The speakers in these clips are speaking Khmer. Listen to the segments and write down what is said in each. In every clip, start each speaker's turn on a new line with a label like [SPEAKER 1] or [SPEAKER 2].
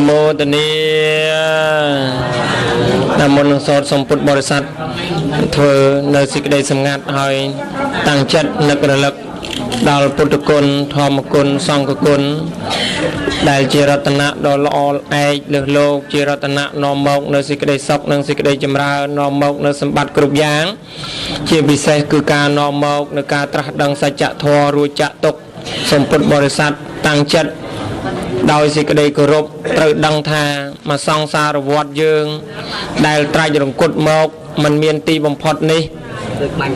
[SPEAKER 1] មោទនាតាមមុននឹងសូត្រ សូមពុទ្ធបរិស័ទធ្វើនៅសេចក្តីសម្ងាត់ ហើយតាំងចិត្តនឹករលឹកដល់ពុទ្ធគុណ ធម្មគុណ សង្ឃគុណ ដែលជារតនៈដ៏ល្អឯកលើសលោក ជារតនៈនាំមកនៅសេចក្តីសុខ និងសេចក្តីចម្រើន នាំមកនៅសម្បត្តិគ្រប់យ៉ាង ជាពិសេសគឺការនាំមកនៅការត្រាស់ដឹងសច្ចធម៌ រួចចាក់ទុក។ សូមពុទ្ធបរិស័ទតាំងចិត្តដោយសេចក្តីគោរព ត្រូវដឹងថាមកសង្សារវដ្តយើង ដែលត្រាច់រង្គត់មកមិនមានទីបំផុតនេះ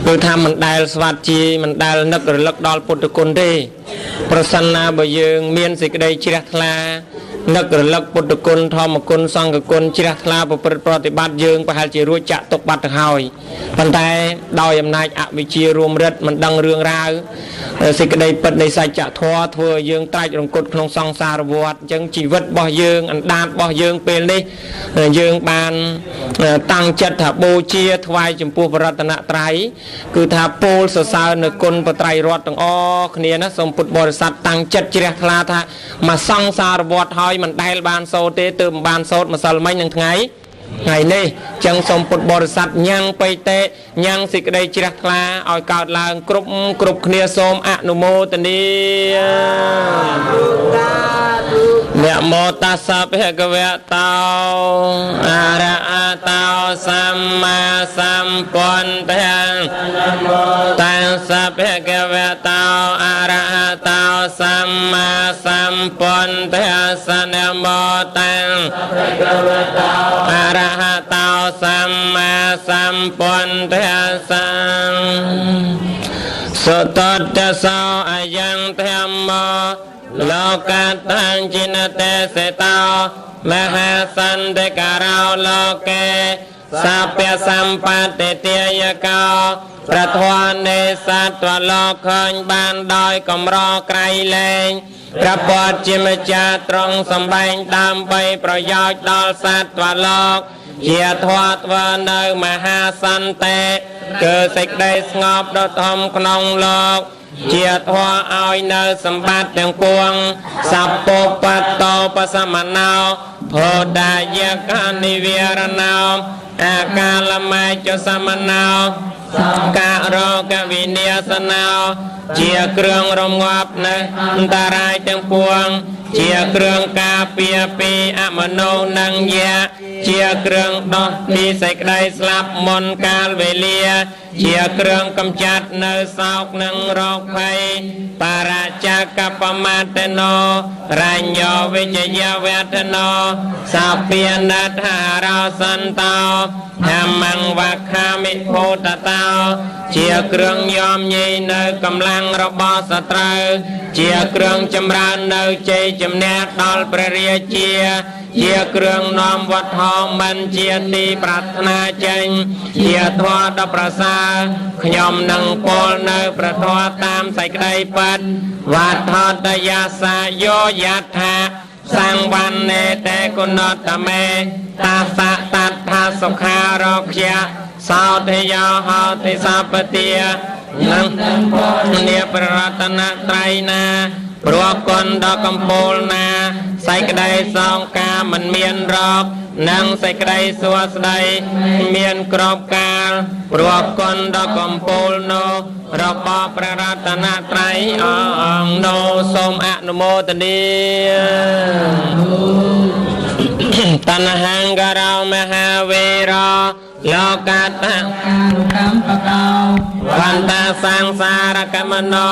[SPEAKER 1] គឺថាមិនដែលស្វាត់ជា មិនដែលនឹករលឹកដល់ពុទ្ធគុណទេ។ ប្រសិនណាបើយើងមានសេចក្តីជ្រះថ្លានឹករលឹកពុទ្ធគុណ ធម្មគុណ សង្ឃគុណ ជ្រះថ្លាប្រព្រឹត្តប្រតិបត្តិ យើងប្រហែលជារួចចាក់ទុកបាត់ទៅហើយ ប៉ុន្តែដោយអំណាចអវិជ្ជារួមរិទ្ធ មិនដឹងរឿងរ៉ាវសេចក្តីពិតនៃសច្ចធម៌ ធ្វើឲ្យយើងត្រាច់រង្គត់ក្នុងសង្សារវដ្ត។ អញ្ចឹងជីវិតរបស់យើង អណ្ដាតរបស់យើងពេលនេះ យើងបានតាំងចិត្តថាបូជាថ្វាយចំពោះបរតនត្រ័យ គឺថាពោលសរសើរនៅគុណបត្រៃរតទាំងអស់គ្នាណា។ សូមពុទ្ធបរិស័ទតាំងចិត្តជ្រះថ្លាថា មកសង្សារវដ្តហើយមិនដែលបានសូត្រទេ ទើបមិនបានសូត្រម្សិលមិញនឹងថ្ងៃនេះ។ ចឹងសូមពុទ្ធបរិស័ទញ៉ាំងបៃតេ ញ៉ាំងសេចក្តីជ្រះថ្លាឲ្យកើតឡើងគ្រប់គ្រប់គ្នា សូមអនុមោទនា។ នមោតស្សៈភគវៈតោ អរហតោ សម្មាសម្ពុទ្ធស្ស តាសៈភគវៈតោ អរហតោ សម្មាសម្ពុទ្ធស្ស នមោតាំងអរហតោ សម្មាសម្ពុទ្ធស្ស។ សុតតសោអយੰធម្មោលោកតាំងចិនតេសេតោមហាសន្តិការោ លោកេសាពសម្បត្តិទាយកោ ប្រធននេសត្វលោកឃើញបានដោយកម្រក្រៃលែង ព្រះពុទ្ធជាម្ចាស់ទ្រង់សម្បែងដើម្បីប្រយោជន៍ដល់សត្វលោក ជាធម៌ធ្វើនៅមហាសន្តិ គឺសេចក្តីស្ងប់ដ៏ធំក្នុងលោក ជាធម៌ឲ្យនៅសម្បត្តិទាំងពួង សពុបត្តោបសមណោភោដាយកនិវិរណោ អាកាលមេចសមណោករកវិនាសណោ ជាគ្រឿងរងាប់នៅអន្តរាយទាំងពួង ជាគ្រឿងការពារពីអមនុស្សនិងយៈ ជាគ្រឿងដោះពីសេចក្តីស្លាប់មុនកាលវេលា ជាគ្រឿងកំចាត់នៅសោកនិងរោគភ័យ បរចកបមតណោរញ្ញវិជយវឌ្ឍណោ សាពានថារោសន្តោធម្មងវខាមិភូតតោ ជាគ្រឿងយំញីនៅកម្លាំងរបស់សត្រូវ ជាគ្រឿងចម្រើននៅជ័យជំនះដល់ព្រះរាជា ជាគ្រឿងនាំវត្ថុមិនជាទីប្រាថ្នាចេញ ជាធម៌ដ៏ប្រសើរ ខ្ញុំនឹងពោលនៅព្រះធម៌តាមសេចក្តីពិត វត្ថតយាសាយោយថាសង្វណ្ណេតេគុណតមេតាសៈតថាសុខារក្យសោធយោហោតិសពទា នឹងនាប្ររតនត្រៃណា ព្រោះគុណដ៏កំពូលណា សេចក្តីសងការមិនមានរោគ និងសេចក្តីសួស្តីមានក្របកាល ព្រោះគុណដ៏កំពូលនោះរបស់ព្រះរតនត្រ័យអង្គនោះ សូមអនុមោទនា។ តណ្ហង្ករោមហាវេរលោកត
[SPEAKER 2] កម្មបកោ
[SPEAKER 1] វន្តាសង្សារកមណោ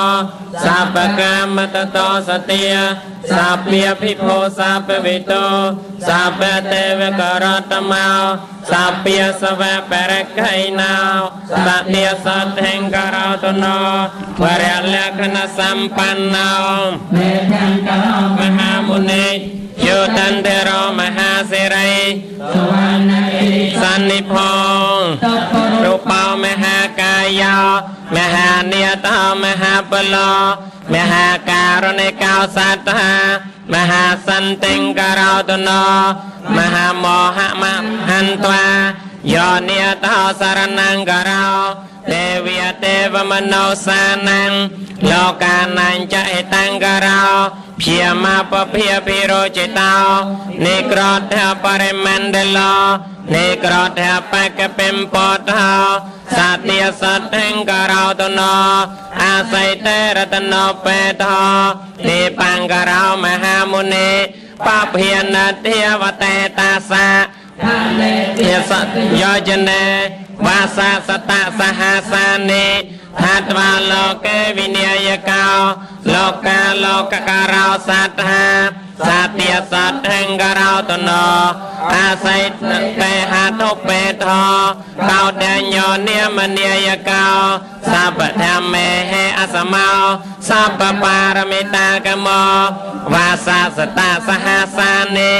[SPEAKER 1] សពកម្មតតោសតិសាពាភិភោសាពវិតោសាពទេវករតមោ សាពាសវបរកៃណោ សតិសតហិង្ករោតណោ វរលក្ខណសម្បណ្ណោ
[SPEAKER 2] មេធង្ករោ
[SPEAKER 1] មហាមុនីយោតន្តរោមហាសិរី
[SPEAKER 2] សវណ្ណិ
[SPEAKER 1] សន្និភងរូបោមហាកាយោ មហានេតោមហាបលោ មហាការុណិកោសត្ថា មហាសន្តិង្ករោតណោ មហាមោហមហន្ត្វាយោនេតោសរណង្ករោ ទេវទេវមនោសានំលោកានញ្ចហេតង្ករោព្យាមពភាភិរោចេតោនិក្រធបរិមណ្ដលនិក្រធបកពិំពតោសតិសទ្ធិង្ករោតណោអាស័យតេរតណោបេតោទេបង្ករោមហាមុនីបភានទេវតេតាសាយាសយោចនេវាសាសតសហសានិថាត្វាលោកេវិនយកោលោកាលោកករោសត្ហាសតិសទ្ធិង្ករោតណោអាស័យតេហតុបេថោកោដញ្ញោនិមនិយកោសពធម្មេហេអសមោសពបារមិតាកមោវាសាសតសហសានិ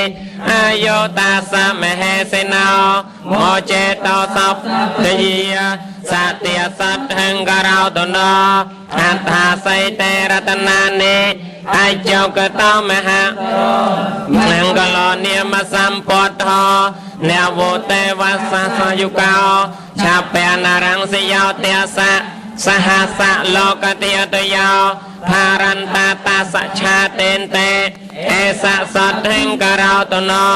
[SPEAKER 1] អាយោតាសមហេសេណោមោចេតោសពតយាសតិសទ្ធិង្ករោតណោអត្ថាស័យតេរតនានិអច្ចកតោមហាមង្គលនិមសម្ពុទ្ធោនវោទេវសសយុកោឆាពនរង្សយោទស្សៈសហសៈលោកតិយតយោផារន្តាតាសឆាតេនតេអេសសទ្ធិង្ករោតណោ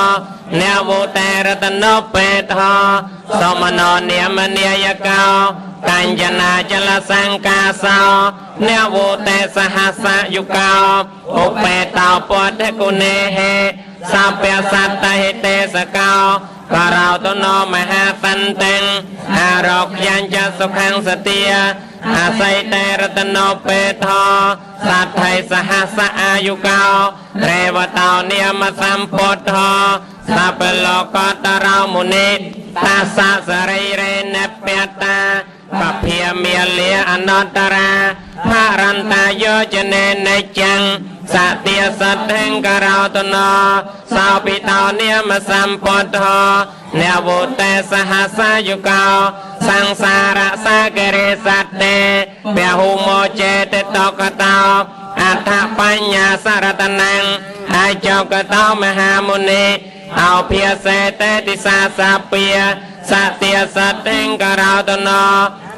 [SPEAKER 1] នវោតេរតណោបេថោសមណោនិមនិយកោកញ្ចនាចលសង្កាសោនវោតេសហសយុកោឧបេតោពុទ្ធគុណេហេសពសត្វហិទេសកោករោតណោមហាសន្តិងអារោក្យញ្ចសុខੰសតិអាស័យតេរតណោបេថោសទ្ធិសហសអាយុកោរេវតោនិយមសម្ពុទ្ធោសពលោកតរោមុនិតាសសរីរេនពតាបភាមាលាអនន្តរាផរន្តាយោចនេនិច្ចំសតិសទ្ធិង្ករោតណោសោពិតោនិយមសម្ពុទ្ធោនវោតេសហសាយុកោសង្សារសាគរិសត្ទេពហុមោចេតតកតោអដ្ឋបញ្ញាសរតនំអចកតោមហាមុនីអោភាសេតេតិសាសាពាសតិសទ្ធិង្ករោតណោ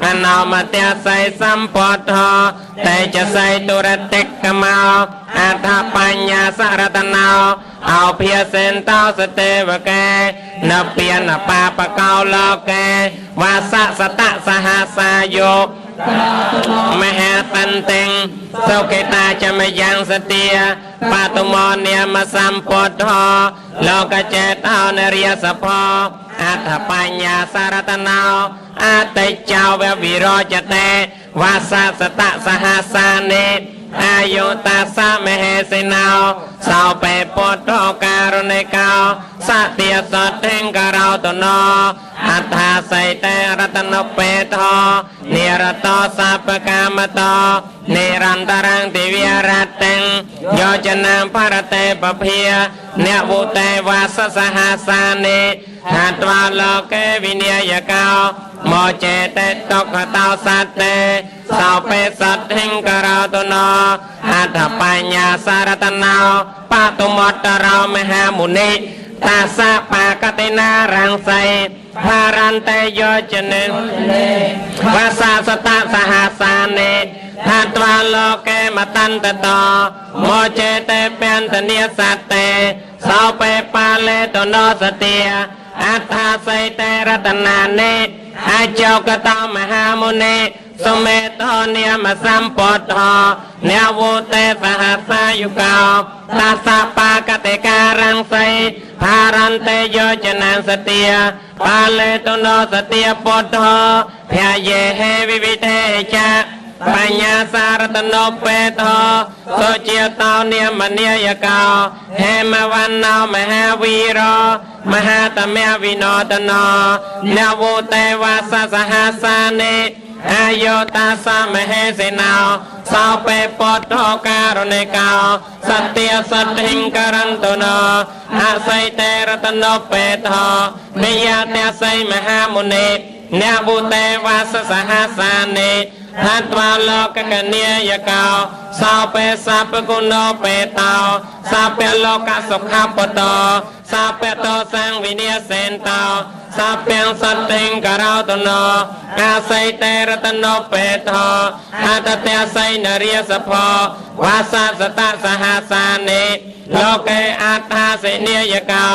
[SPEAKER 1] អនោមតស័យសម្ពុទ្ធោតេចស័យទុរតិកមោអដ្ឋបញ្ញាសរតណោអោភាសេនតោសទេវកេនពានបាបកោលោកេវាសសតសហសាយោមហាតន្តិងសុខេតាចមយ៉ាងសតិបតុមនិយមសម្ពុទ្ធោលោកចេតោនរិយសភោអដ្ឋបញ្ញាសរតណោអតិចោវវិរចតេវាសសតសហសានិអាយុតាសមហេសិណោសោបេពុទ្ធោការុណិកោសតិសទ្ធិង្ករោតណោអត្ថាស័យតេរតនបេថោនិរតោសពកាមតោនិរន្តរងទិវារតិងយោចនាបរតេពភានវុតេវាសសហសានិថាត្វាលោកេវិនយកោមោចេតេតុខតោសត្ទេសោបេសទ្ធិង្ករោតណោអដ្ឋបញ្ញាសរតណោបតុមត្តរោមហាមុនីតាសបាកតិណារង្សីផារន្តេយោចនេវាសាសតសហសានិថាត្វាលោកេមតន្តតោមោចេតេពន្តនិសត្ទេសោបេបាលេតណោសតិអត្ថាស័យតេរតនានិអចោកតោមហាមុនីសុមេធនិយមសម្ពុទ្ធោនវោតេសហសាយុកោតាសបាកតិការង្សីផារន្តេយោចនសតិបាលេតុណោសតិពុទ្ធោភយេហេវិវិធេចាបញ្ញាសារតណោបេថោសុជាតោនិយមនិយកោហេមវណ្ណោមហាវីរោមហាតមវិណោតណោនវោតេវាសសហសានិអាយោតាសមហេសេណោសោបេពុទ្ធោការុណិកោសតិសទ្ធិង្ករន្តុណោអស័យតេរតណោបេថោនិយតស័យមហាមុនីនវុតេវាសសហសានិថាត្វាលោកកនិយកោ សោពេសពគុណោបេតោសាពលោកសុខពតោសាពតោសង្វិនិសេនតោសាពាំងសតិងករោតណោអាស័យតេរតណោបេថោអតតេស័យនរិយសភោវាសសតសហសានិលោកេអត្ថាសិនិយកោ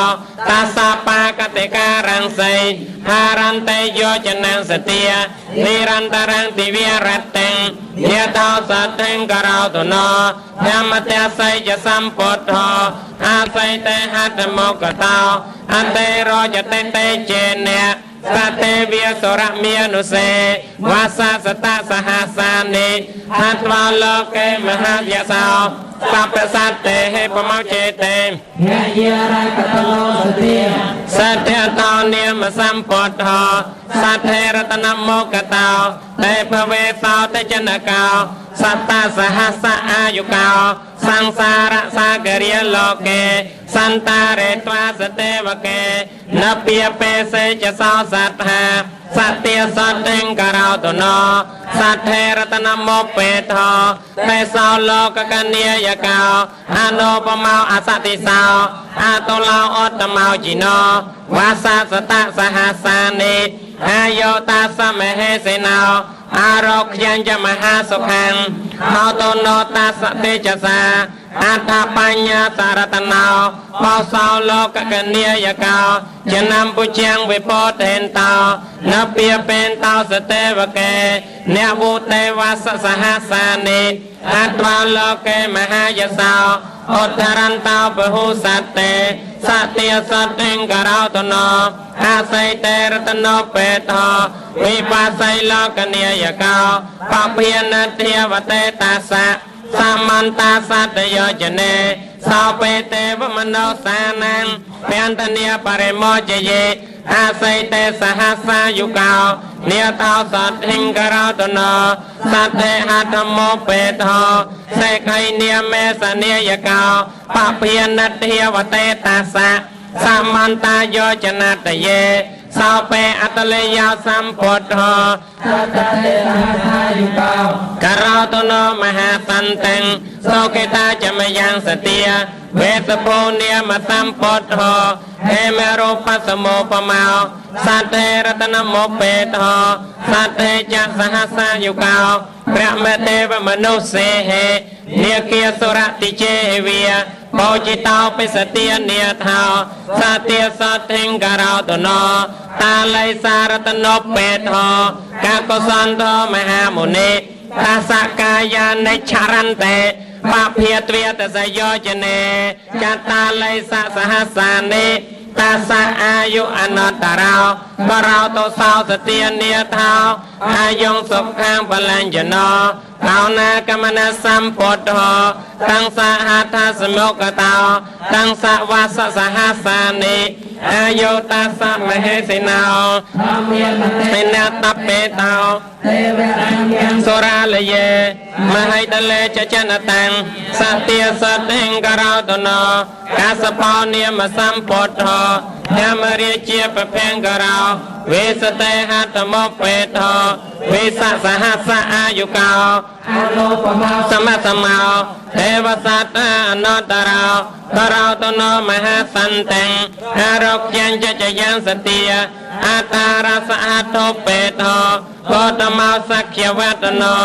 [SPEAKER 1] តាសាបាកតិការੰសីហារន្តិយោចនំសតិនិរន្តរੰទិវរតិយតោសតិងករោតណោធម្មតេស័យចសម្ពុទ្ធោអាស័យតេហត្តមកតោអន្តេរចតិតេចេនៈសតេវាសុរមានុសេវាសសតសហសានិហត្វាលោកេមហាយសោសពសត្ទេហេបមោចេតេ
[SPEAKER 2] ហយារកតលោសតិ
[SPEAKER 1] សត្យតោនាមសម្ពុទ្ធោសទ្ធេរតនមកតោតេភវេសោតចនកោសត្តាសហសអាយុកោសង្សារសាគរិយលោកេសន្តារេត្វាសទេវកេនពាពេសេចសោសត្ថាសត្យសតិងករោតណោសទ្ធេរតនមោបេថោតេសោលោកកនិយកោអនុបមោអសតិសោអតុឡោអត្តមោជីណោវាសសតសហសានិអាយោតាសមហេសេណោអារោខ្យញ្ចមហាសុខੰហោតណោតាសតិចសាអដ្ឋបញ្ញាសារតណោបោសោលោកកនិយកោចនំពុជាងវិពោធេនតោនពាពេនតោសទេវកេអ្នកវុទេវសសហសានិអត្វាលោកេមហាយសោឧទ្ធរន្តោពហុសត្ទេសតិសតិងករោតណោអាស័យតេរតណោបេថោវិបាស័យលោកនិយកោបភិនធាវតេតាសៈសមន្តាសតយោចនេសោបេទេវមនោសានំពន្តនីបរិមោចយេអាស័យតេសហសាយុកោនិតោសតិងករោតណោសតិហត្ថមោបេថោសេខៃនិមេសនិយកោបភិនធាវតេតាសៈសមន្តាយោចនតយេសោបេអតលេយោសម្ពុទ្ធោ
[SPEAKER 2] សតតេសហសាយុកោ
[SPEAKER 1] ករោតណោមហាសន្តੰសោកេតាចមយ៉ាងសតិវេសពោនាមសម្ពុទ្ធោហេមរូបសមោបមោសតេរតនមោបេថោសតេចសហសាយុកោព្រះមទេវមនុស្សសេហេនាគាសុរតិចេវិបោจิតោបិសតិនិថោសតិសតិងករោតណោតាល័យសារតណោបេថោកកុសន្តោមហាមុនីតាសកាយានិឆរន្តិបាភិទ្វេតសយោចនេចតាល័យសសហសានិតាសអាយុអនត្តរោបរោតសោសទានិថោអាយុសុខាំបលញ្ញណោកោណាកមនសម្ពុទ្ធោតាំងសហថាសមុកតោតាំងសវាសសហសានិអាយុតាសមហេសិណោ
[SPEAKER 2] ធម្មាម
[SPEAKER 1] សិ
[SPEAKER 2] តិ
[SPEAKER 1] នតបេតោ
[SPEAKER 2] ទេវៈរញ្ញំ
[SPEAKER 1] សុរាលយេមហិតលេចចនតាំងសតិសតិងករោតណោកាសបោនាមសម្ពុទ្ធោធម្មរាជាពភង្ករោវេសតេហត្តមោបេថោវេសសហសអាយុកោ
[SPEAKER 2] អនុបមោ
[SPEAKER 1] សមសមោទេវសត្តាអនុត្តរោករោតណោមហាសន្តੰអារោគញ្ចចយ៉ាងសតិអតារសអធោបេថោកោតមោសក្យវតណោ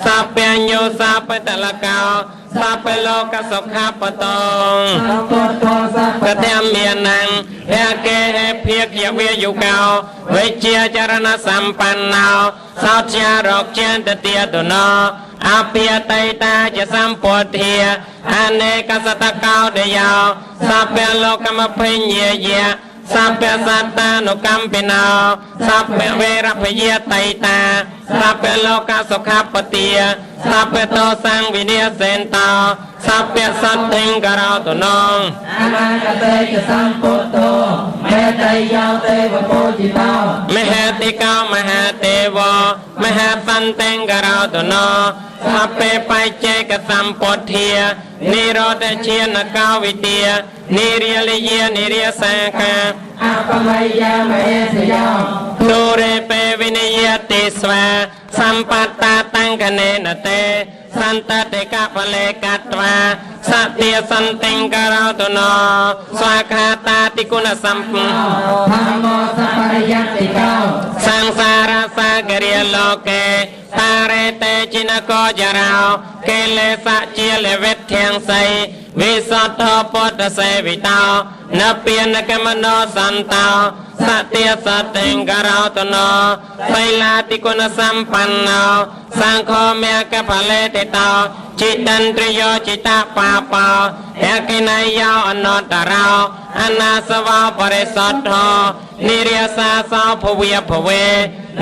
[SPEAKER 1] សាពញ្ញោសាបតលកោសាពលោកសុខាបតោ
[SPEAKER 2] សម្ពុទ្ធោស
[SPEAKER 1] កតមាននងហេកេហេភិក្យវយុកោវិជាចរណសម្បណ្ណោសោជារោគចន្ទតិតណោអភិយតៃតាចសម្ពុទ្ធាអនេកសតកោតយោសព្វលោកមភិញ្ញយៈសព្វសត្តានុកម្មពិណោសព្វវេរភយតៃតាសព្វលោកសុខបតិសព្វតោសង្វិនិសេនតោសព្វសត្តិងករោតណង
[SPEAKER 2] អនាគតេចសម្ពុទ្ធោមេតៃយោទេវពោជិតោ
[SPEAKER 1] មហតិកោមហាទេវមហាសន្តេងករោតណោសព្វេបច្ចេកសម្ពុទ្ធានិរោធជានកោវិទានិរិយលយានិរិយសាខា
[SPEAKER 2] អបមយាមហេសយោ
[SPEAKER 1] ទុរេពេវិនិយតិស្វាសម្បត្តាតាំងកណេនតេ សន្តតិកបលេកត្វាសតិសន្តិករោតនោស្វាខាតាតិគុណសម្ព
[SPEAKER 2] ធម្មោសបរិយតិកោ
[SPEAKER 1] សង្សារសាគរិយលោកេតារេតេចិនកោចរោកិលេសជាលវិទ្ធាងសីវិសទ្ធពុទ្ធសេវិតោនពានកមនោសន្តោសតិសតិករោតនោសីលាតិគុណសម្បណ្ណោសង្ឃោមេកផលេតិតោចិតន្ទ្រយោចិតបាបោអកិនយោអនតរោអនាសវោបរិសុទ្ធោនិរិយសាសោភវិភវេ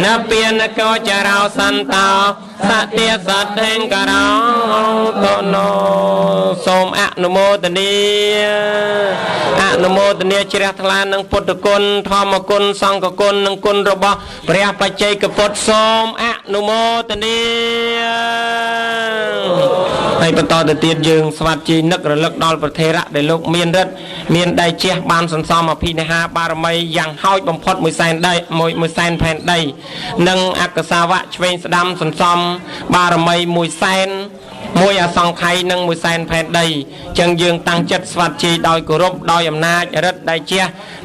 [SPEAKER 1] នពានកោចរោសន្តោសតិសតិករោតនោសូមអនុមោទនាអនុមោទនាជ្រះថ្លានឹងពុទ្ធគុណធម្មគុណសង្ឃគុណនិងគុណរបស់ព្រះបច្ចេកពុទ្ធសូមអនុមោទនាហើយបន្តទៅទៀតយើងស្វាត់ជីនឹករលឹកដល់ប្រធេរៈដែលលោកមានរិទ្ធមានដៃជះបានសន្សំអភិនិហាបារមីយ៉ាងហោចបំផុត1សែនដី1សែនផែនដីនិងអកសាវៈឆ្វេងស្ដាំសន្សំបារមី1សែនមួយអសង្ខ័យនិង1សែនផែនដីចឹងយើងតាំងចិត្តស្វាត់ជីដោយគោរពដោយអំណាចរិទ្ធដៃជះ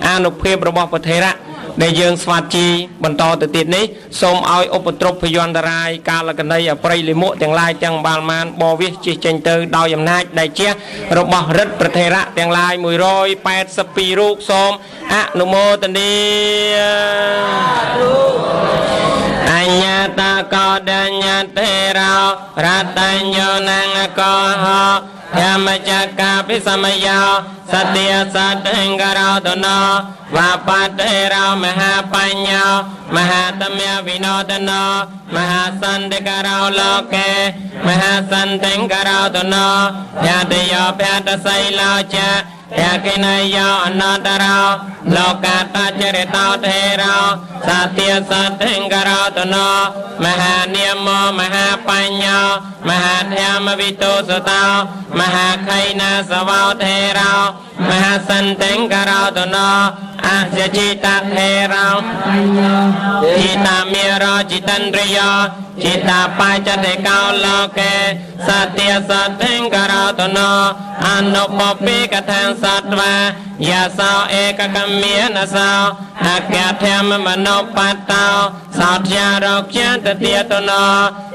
[SPEAKER 1] អានុភាពរបស់ប្រធេរៈដែលយើងស្វាត់ជីបន្តទៅទៀតនេះសូមឲ្យឧបទ្រពភយន្តរាយកាលកណីអប្រិយលិមុទាំងឡាយទាំងបាលមានបវិសជិះចេញទៅដោយអំណាចដែលជះរបស់រិទ្ធប្រធេរៈទាំងឡាយ182រូបសូមអនុមោទនាអញ្ញាតកោដញ្ញាទេរោរតញ្ញោនងកោហោធម្មចកាភិសមយោសតិសតិករោតនោវាបតេរោមហាបញ្ញោមហាតមវិណោតនោមហាសន្តិករោលោកេមហាសន្តិករោតនោញាតិយោភតសីលោចាយកិនយោអនតរោលោកតចរិតោធេរោសតិសតិករោតនោមហានិយមមហាបញ្ញោមហាធម្មវិទុសតោមហាខៃណាសវោធេរោមហាសន្តិករោតនោអសจิตធេរោ
[SPEAKER 2] បញ្ញោ
[SPEAKER 1] จิตามิโรจิตันริโยจิตาปัจจติกาโลเกสติสติงกรตโนอนุปปิกทังสัตวายาสาวเอกกัมเมนะสาวอาเกเทมมโนปัตตาสัตยารกยันตเตียตโน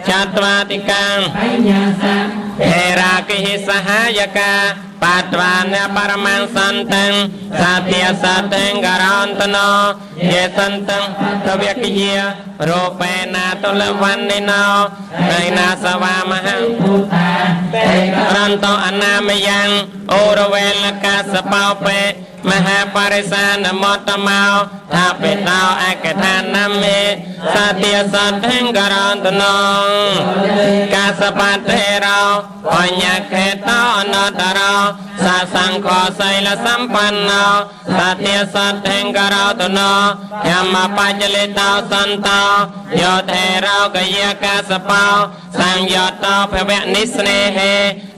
[SPEAKER 1] จัตวาติกัง
[SPEAKER 2] បញ្ញសៈ
[SPEAKER 1] เฮรากิหิสหายกาปัตวานปรมังสันตังสัตยสัตติงกรันตโนเยสันตังทเวกิยะโรเปนาตุลวันนิโนไนนาสวามหัง
[SPEAKER 2] ពុទ្ធាតេក
[SPEAKER 1] รันโตอนามยังโอรเวลกาสเปาเปมหาปริสานมตตมาวทาเปตาวอากทานนเมสัตยสัตถิงกรันตโนกาสปัตเทเราปัญญาเขตอนัตตเราสาสังขอไสลสัมปันโนสัตยสัตถิงกรันตโนยมปัจจลิตาสันตาโยเทเรากยกาสเปาสังยตาภวะนิสเนเห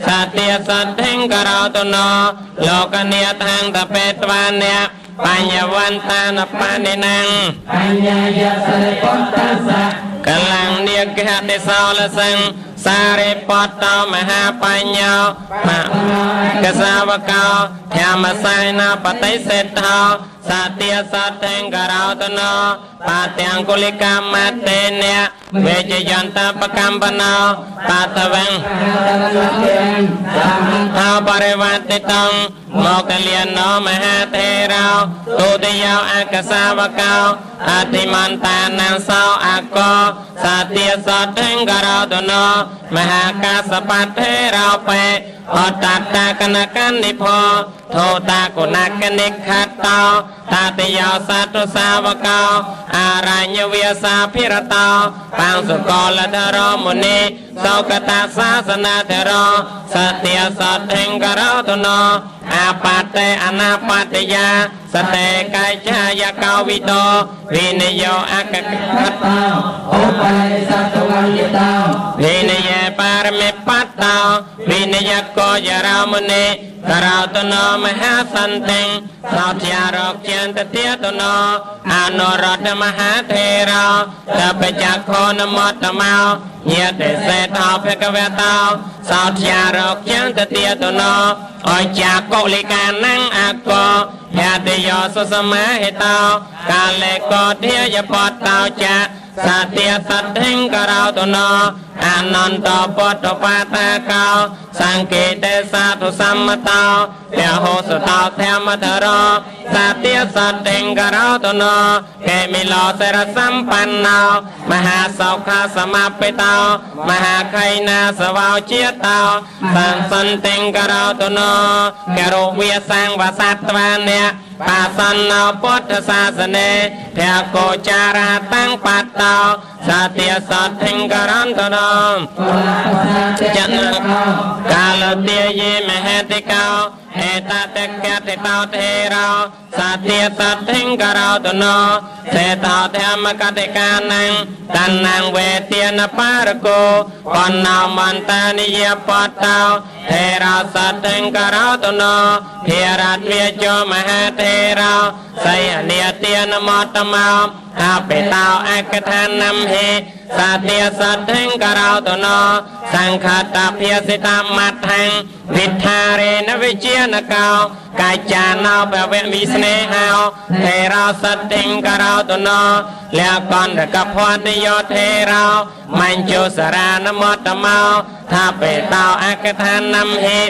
[SPEAKER 1] สัตยสัตถิงกรันตโนโลกเนียทังตะเปตวานเนปัญญวันตานปานินัง
[SPEAKER 2] បញ្ញយសរិពុទ្ធសៈ
[SPEAKER 1] กลังเนียกะติสาวละสังสาริปัตตมหาปัญญามะกสาวกาธรรมสายนาปฏิเสธาสัตยสัตถิงกราวตโนปาเตียงกุลิกามาเตเนเวจยันตปกัมปนาปาตวัง
[SPEAKER 2] តលៈសម
[SPEAKER 1] ท้าวปริวัติตังโมกเลียนโนมหาเทราตุติยาวอากสาวกาอติมันตานังสาวอากอสัตยสัตถิงกราวตโนมหากาสปัตเทราเปอตัตตะกนกันนิโพโทตากุณกนิขัตตาตาติยาวสัตตุสาวกาอารัญญเวียสาพิรตาปังสุกลธรมุนีโสกตาสาสนาเทโรสัตยสัตถิงกราวตโน អាបតេអនាបតយាសតេកាយចាយកោវិតោវិនយោអកក
[SPEAKER 2] តោឧបេសតវយតោ
[SPEAKER 1] វិនយបារមេបតោវិនយកោយរោមុនីករោតនោមហាសន្តិសោធារោគន្តទាតនោអនុរតមហាថេរោតបច្ចខោនមតមោញាតិសេថោភគវតោសោធារោគន្តទាតនោអចាកុលិកានំអកោភតិយោសុសមាហេតោកាលេកោធាយបតោចាសតិសទ្ធិករោតនោអនន្តពតបាតាកោសង្កេតេសាធុសម្មតោពហោសតោធម្មធរោសតិសទ្ធិករោតនោកេមិលោសិរសម្បណ្ណោមហាសោខាសមបិតោមហាខៃណាសវោជាតោសង្សន្តិករោតនោករោវាសង្វសត្វានៈបាសន្នោពុទ្ធសាសនេភកោចារតាំងបតោសតិសទ្ធិករន្តនោចនកាលទាយេមហតិកោហេតតកតិតោថេរោសតិសទ្ធិករោតនោសេតោធម្មកតិកានំតណ្ណងវេទានបារកោបណ្ណោមន្តានិយបតោថេរោសទ្ធិករោតនោភារតវាចោមហាថេរោសយនិទានមតមោអបេតោអកឋានំហេសតិសទ្ធិករោតនោសង្ឃតភាសិតមដ្ឋੰវិធារេនវិជានកោកាចាណោភវវិស្នេហោថេរោសទ្ធិករោតនោលកន្តកភន្តិយោថេរោមញ្ជុសរានមតមោថាបេតោអកឋានំហេ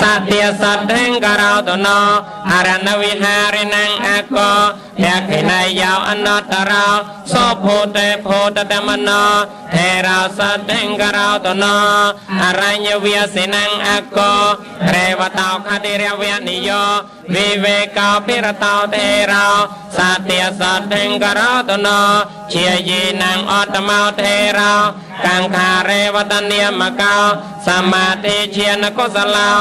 [SPEAKER 1] សតិសទ្ធិករោតនោអរណវិហារិណងអកោភខិណយោអនតរោសោភូតេភូតតមនោថេរោសទ្ធិករោតនោអរញ្ញវាសិណងអកោរេវតោខតិរវនិយោវិវេកោភិរតោថេរោសតិសទ្ធិករោតនោជាយេណងអតមោថេរោកង្ខារេវតនិមកោសមាធិជានកុសឡោ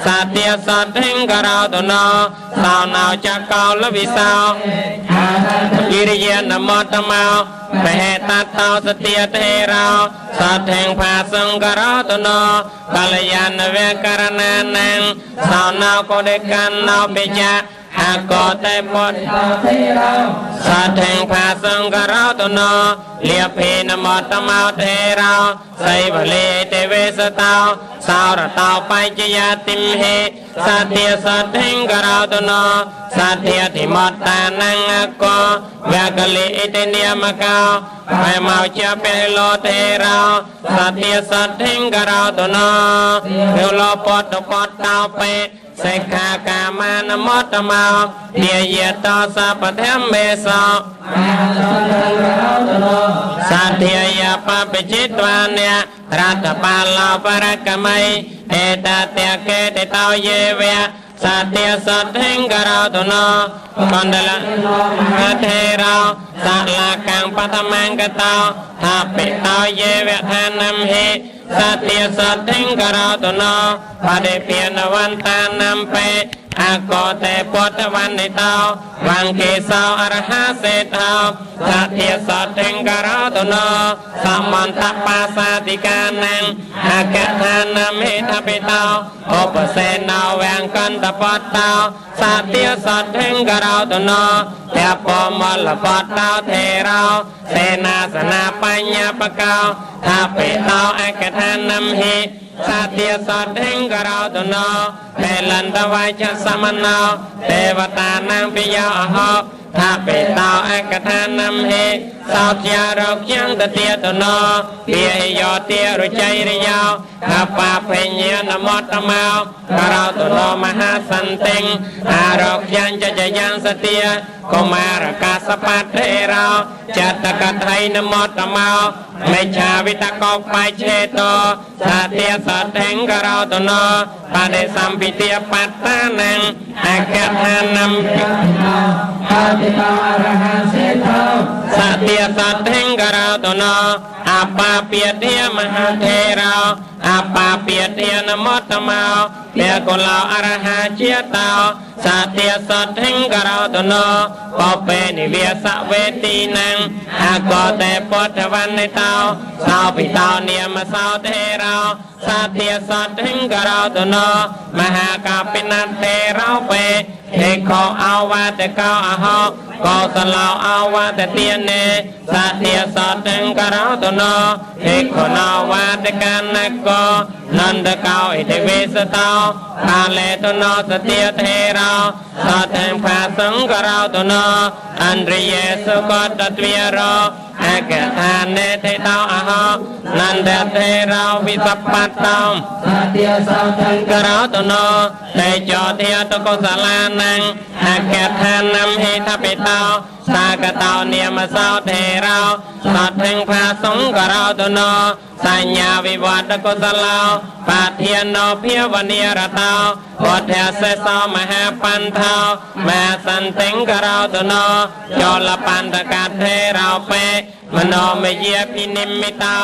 [SPEAKER 1] សតិសទ្ធិករោតនោសោណោចកោលវិសោគិរិយានមតមោបហេតតោសតិថេរោសទ្ធិផាសង្ករោតនោកល្យាណវករណានំសោណោកុដិកណោបិជាអកោតេពុទ្ធ
[SPEAKER 2] ថេរោ
[SPEAKER 1] សទ្ធិផាសង្ករោតនោលាភេនមតមោថេរោសៃវលេទេវេសតោសោរតោបច្ចយាតិមហេសតិសទ្ធិករោតនោសទ្ធិធិមតតានំអកោវកលិអិតិនិមកោបេមោជាបេលោថេរោសតិសទ្ធិករោតនោវលោពតពតតោបេសិក្ខាកាមានមតមោទាយតោសពធម្មេសោសទ្ធាយបបจิตវានៈរដ្ឋបាលោបរកមៃអេតតេកេតិតោយេវៈសតិសទ្ធិករោតនោកណ្ដលមថេរោសាលាកាំងបតមង្គតោថាបិតោយេវៈឋានំហេសតិសទ្ធិករោតនោបដិភានវន្តានំបេអកោតេពុទ្ធវន្និតោវង្កេសោអរហសេថោសតិសទ្ធិករោតនោសមន្តបាសាតិកានំអកឋានមេថបិតោឧបសេណោវង្កន្តបតោសតិសទ្ធិករោតនោតពមលបតោថេរោសេនាសនាបញ្ញបកោថាបិតោអកឋានំហិសតិសទ្ធិករោតនោបេលន្តវាចសមណោទេវតានំពិយោអហោថាបេតោអកឋានំហេសោធារោគយ៉ាងតទាតនោពាយោទារុចៃរិយោអបាភញ្ញានមតមោករោតនោមហាសន្តិងអារោគយ៉ាងចចយ៉ាងសទាកុមារកាសបថេរោចតកថៃនមតមោមេឆាវិតកោបាយឆេតោសតិសទ្ធិករោតនោបដិសម្ពិទាបត្តានំអកឋានំ
[SPEAKER 2] អតិតោអរហសេថោ
[SPEAKER 1] សតិសទ្ធិករោតនោអបាពាធាមហាថេរោ អបាពាទានមតមោពកុលោអរហាជាតោសាទាសទ្ធិងករោតនោបពេនិវាសវេទីនੰអកតេពុទ្ធវណ្ណតោសោពិតោនាមសោទេរោសាទាសទ្ធិងករោតនោមហាកាពិនទេរោបេហេខោអវតកោអហោកោសឡោអវតទានេសាទាសទ្ធិងករោតនោហេខណោវតកានកោនន្តកោអិទិវេសតោកាលេតនោសទាទេរោសទ្ធិងផាសង្ករោតនោអន្ទ្រិយេសុកតទ្វារោអកថានេទេតោអហោនន្តទេរោវិសបត្តោ
[SPEAKER 2] សាទាសទ្ធិង
[SPEAKER 1] ករោតនោតេចោធាតកុសលានੰអកថានំហេថបេតោសាកតោនាមសោទេរោសទ្ធិងផាសង្ករោតនោសញ្ញាវិវត្តកុសឡោបាធានោភាវនីរតោពុទ្ធាសេសោមហាបន្ថោមហាសន្តិងករោតនោចលបន្ថកទេរោបេមโนមយាភិនិមិតោ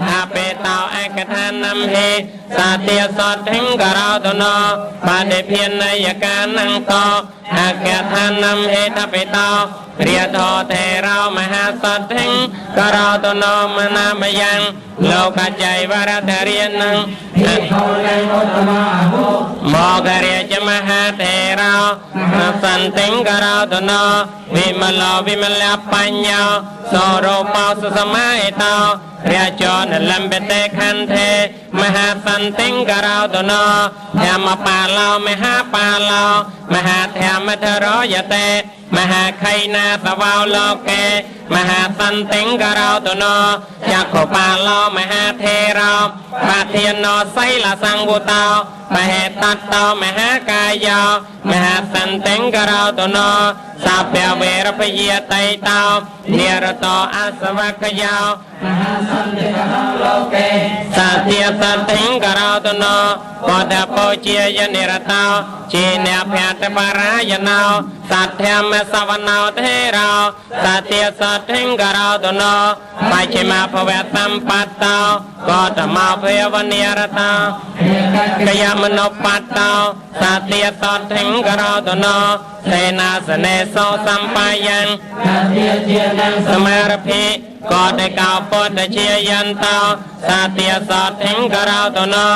[SPEAKER 1] អាបេតោអកថានំហេសាទាសទ្ធិងករោតនោបាដិភានយកានំតោអកថានំហេថបេតោរិយធោទេរោមហាសទ្ធិងករោតនោមនាមយ៉ាងលោកចៃវរតរិយនੰ
[SPEAKER 2] ភិក្ខុនੰឧត្តមអហោ
[SPEAKER 1] មករិយមហាទេរោសន្តិងករោតនោវិមលោវិមលបញ្ញោសរោបោសសមាហេតោរាជនលំបតេខន្ធេមហាសន្តិងករោតនោធម្មបាលោមហាបាលោមហាធម្មធរយតេមហាខៃណាសវោលោកេមហាសន្តិងករោតនោចក្ខុបាលោមហាធេរោបាធានោសីលសង្វតោមហេតតោមហាកាយោមហាសន្តិងករោតនោសាពវេរពយាតៃតោនិរតោអសវកយោ
[SPEAKER 2] មហាសន្តិករោលោកេ
[SPEAKER 1] សាទាសទ្ធិងករោតនោបតពោជាយនិរតោជាអ្នកភតបរាយណោសត្ធាមសវណោទេរោសាទាសទ្ធិងករោតនោបច្ឆិមភវសម្បត្តោកតមោភវនិរតោ
[SPEAKER 2] ហេក
[SPEAKER 1] កយមនោបត្តោសាទាសទ្ធិងករោតនោសេនាសនេសោសម្បាយ៉ាង
[SPEAKER 2] កាទាជានំ
[SPEAKER 1] សមារភិកតេកោពុទ្ធជាយន្តោសាទាសទ្ធិងករោតនោ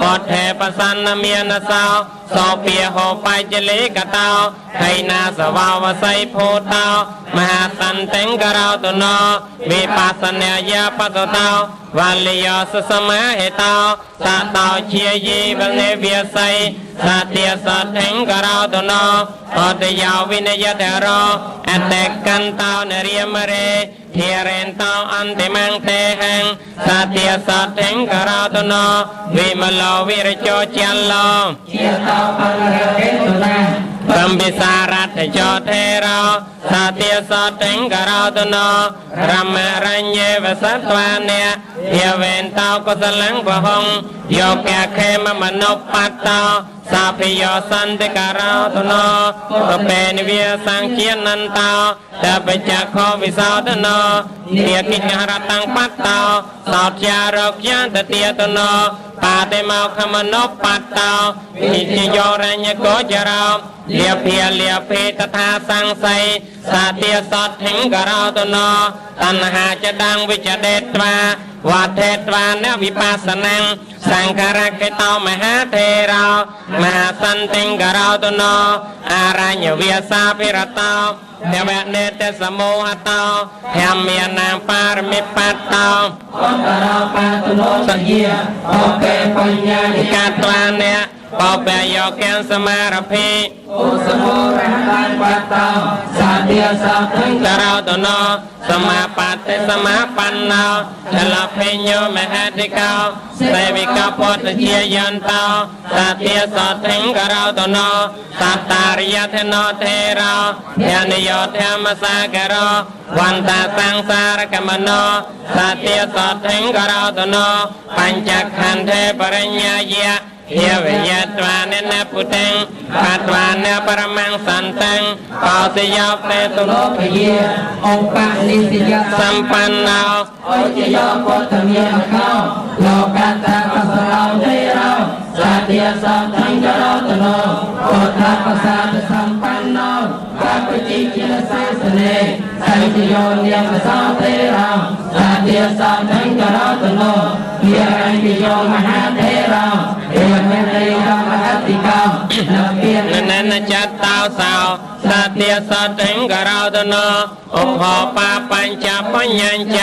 [SPEAKER 1] ពុទ្ធេបសន្នមានសោសោពាហោបច្ចលេកតោខៃណាសវោវស័យភូតោមហាសន្តិងករោតនោវិបស្សនាយាបសតោវលយោសសមាហេតោសតោជាយីវនេវាស័យសាទាសទ្ធិងករោតនោអតយោវិនយតរោអតេកន្តោនរិយមរេធារេន្តោអន្តិមង្ទេហੰសាទាសទ្ធិងករោតនោវិមលោវិរចោចលោ
[SPEAKER 2] ជាតោបញ្ញកេតុនា
[SPEAKER 1] កំពិសារថចោធេរោសាទាសទ្ធិងករោតនោរមរញ្ញេវសត្វានេភាវេនតោកុសលੰវហងយោកខេមមនុបត្តោសាភិយោសន្តិករោតនោតបេនិវាសង្ឃានន្តោតបច្ចខោវិសោតនោនិកិច្ចរតੰបត្តោសោធារោគយន្តទាតនោបាតិមោខមនុបត្តោវិជ្ជយោរញ្ញកោចរោលាភាលាភេតថាសង្ស័យសាទាសទ្ធិងករោតនោតណ្ហាចដੰវិជ្ជដេត្វាវត្ថេត្វានវិបស្សនំសង្ខារកេតោមហាធេរោមហាសន្តិងករោតនោអរញ្ញវាសាភិរតោទេវនេតសមោហតោធម្មានាងបារមិបត្តោ
[SPEAKER 2] អន្តរោបាតុនោសយាអូកេបញ្ញានិ
[SPEAKER 1] កត្វាអ្នកបបយោកេសមារភិ
[SPEAKER 2] ឧសមោរហតាបត្តោសាទាសទ្ធិង
[SPEAKER 1] ករោតនោសមាបត្តិសមាបណ្ណោចលភញ្ញោមហតិកោសេវិកពុទ្ធជាយន្តោសាទាសទ្ធិងករោតនោសត្តារិយធនោធេរោធនិយោធម្មសាករោវន្តសង្សារកមនោសាទាសទ្ធិងករោតនោបញ្ចខន្ធេបរិញ្ញាយៈ ភាវយត្វាននពុតੰបាត្វានបរមੰសន្តੰបោសយោតេតុ
[SPEAKER 2] លោភយាឧបនិស្សយ
[SPEAKER 1] សម្បណ្ណោ
[SPEAKER 2] អុជយោពុទ្ធមានកោលោកតកស តិសទ្ធិករតនោពុទ្ធបសាទសម្បណ្ណោកបជីជាសាសនេសៃជយោនាមសោទេរោសតិសទ្ធិករតនោនិរញ្ញយោមហាទេរោអេមេយមហតិកោនពា
[SPEAKER 1] ននចតោសោសតិសទ្ធិករតនោឧបបាបញ្ចបញ្ញញ្ច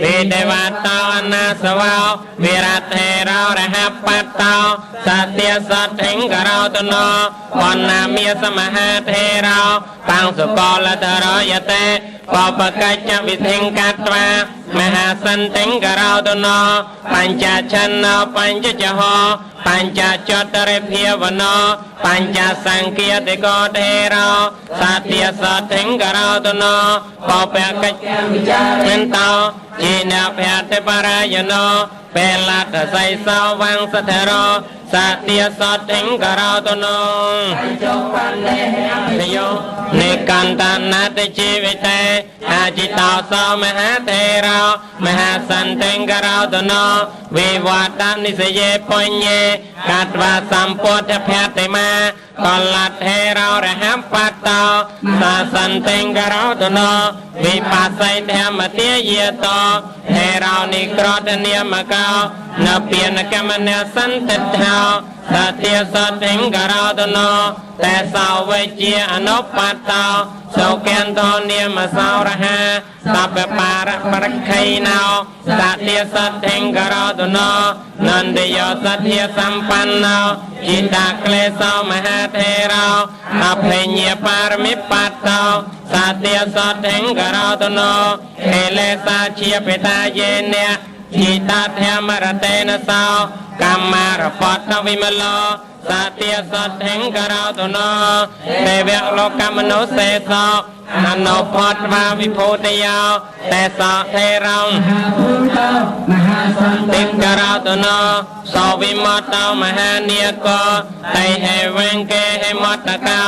[SPEAKER 1] វិដេវតោអនាសវោវិរថេរោរហបតោសតិសទ្ធិករតនោបណ្ណាមេសមហាថេរោបង្សុកលតរយតេបបកិច្ចវិធិងកត្វាមហាសន្តិករតនោបញ្ចឆន្នោបញ្ចចហោបញ្ចចតរិភាវនោបញ្ចសង្គាតិកោថេរោសតិសទ្ធិករតនោបបកិច្ច
[SPEAKER 2] វិចារិ
[SPEAKER 1] មិនតោជីនភតិបរាយណោបេលតសៃសោវង្សធរោសតិសទ្ធិករតនោ
[SPEAKER 2] ចុបណ្ណេហ
[SPEAKER 1] នយោនិកន្តនតជីវិតេអាจิតោសោមហាថេរោមហាសន្តិករោតនោវិវត្តនិសយេបញ្ញេកត្វាសម្ពុទ្ធភតិមាកលថេរោរហបតោសាសន្តិករោតនោវិបស្ស័យធម្មទាយតោថេរោនិក្រតនិមកោនពានកមនសន្តិថោសតិសទ្ធិករោតនោតែសោវេជាអនុបតោសុគន្តោនិមសោរហាសពបារបរខៃណោសតិសទ្ធិករោតនោនន្ទយោសទ្ធាសម្បណ្ណោจิตาក្លេសោមហាថេរោអភិញ្ញាបារមិបតោសតិសទ្ធិករោតនោហេលេសាជាបេតាយេនៈจิตาធម្មរតេនសោកម្មារបតវិមលោសតិសទ្ធិករោតនោទេវៈលោកមនុស្សសេសោអនុផតវាវិភូតយោទេសោថេរោ
[SPEAKER 2] មហាភូតោមហាសន្
[SPEAKER 1] តិ
[SPEAKER 2] តិ
[SPEAKER 1] ករោតនោសោវិមតោមហានាគោតៃហេវង្កេហេមតកោ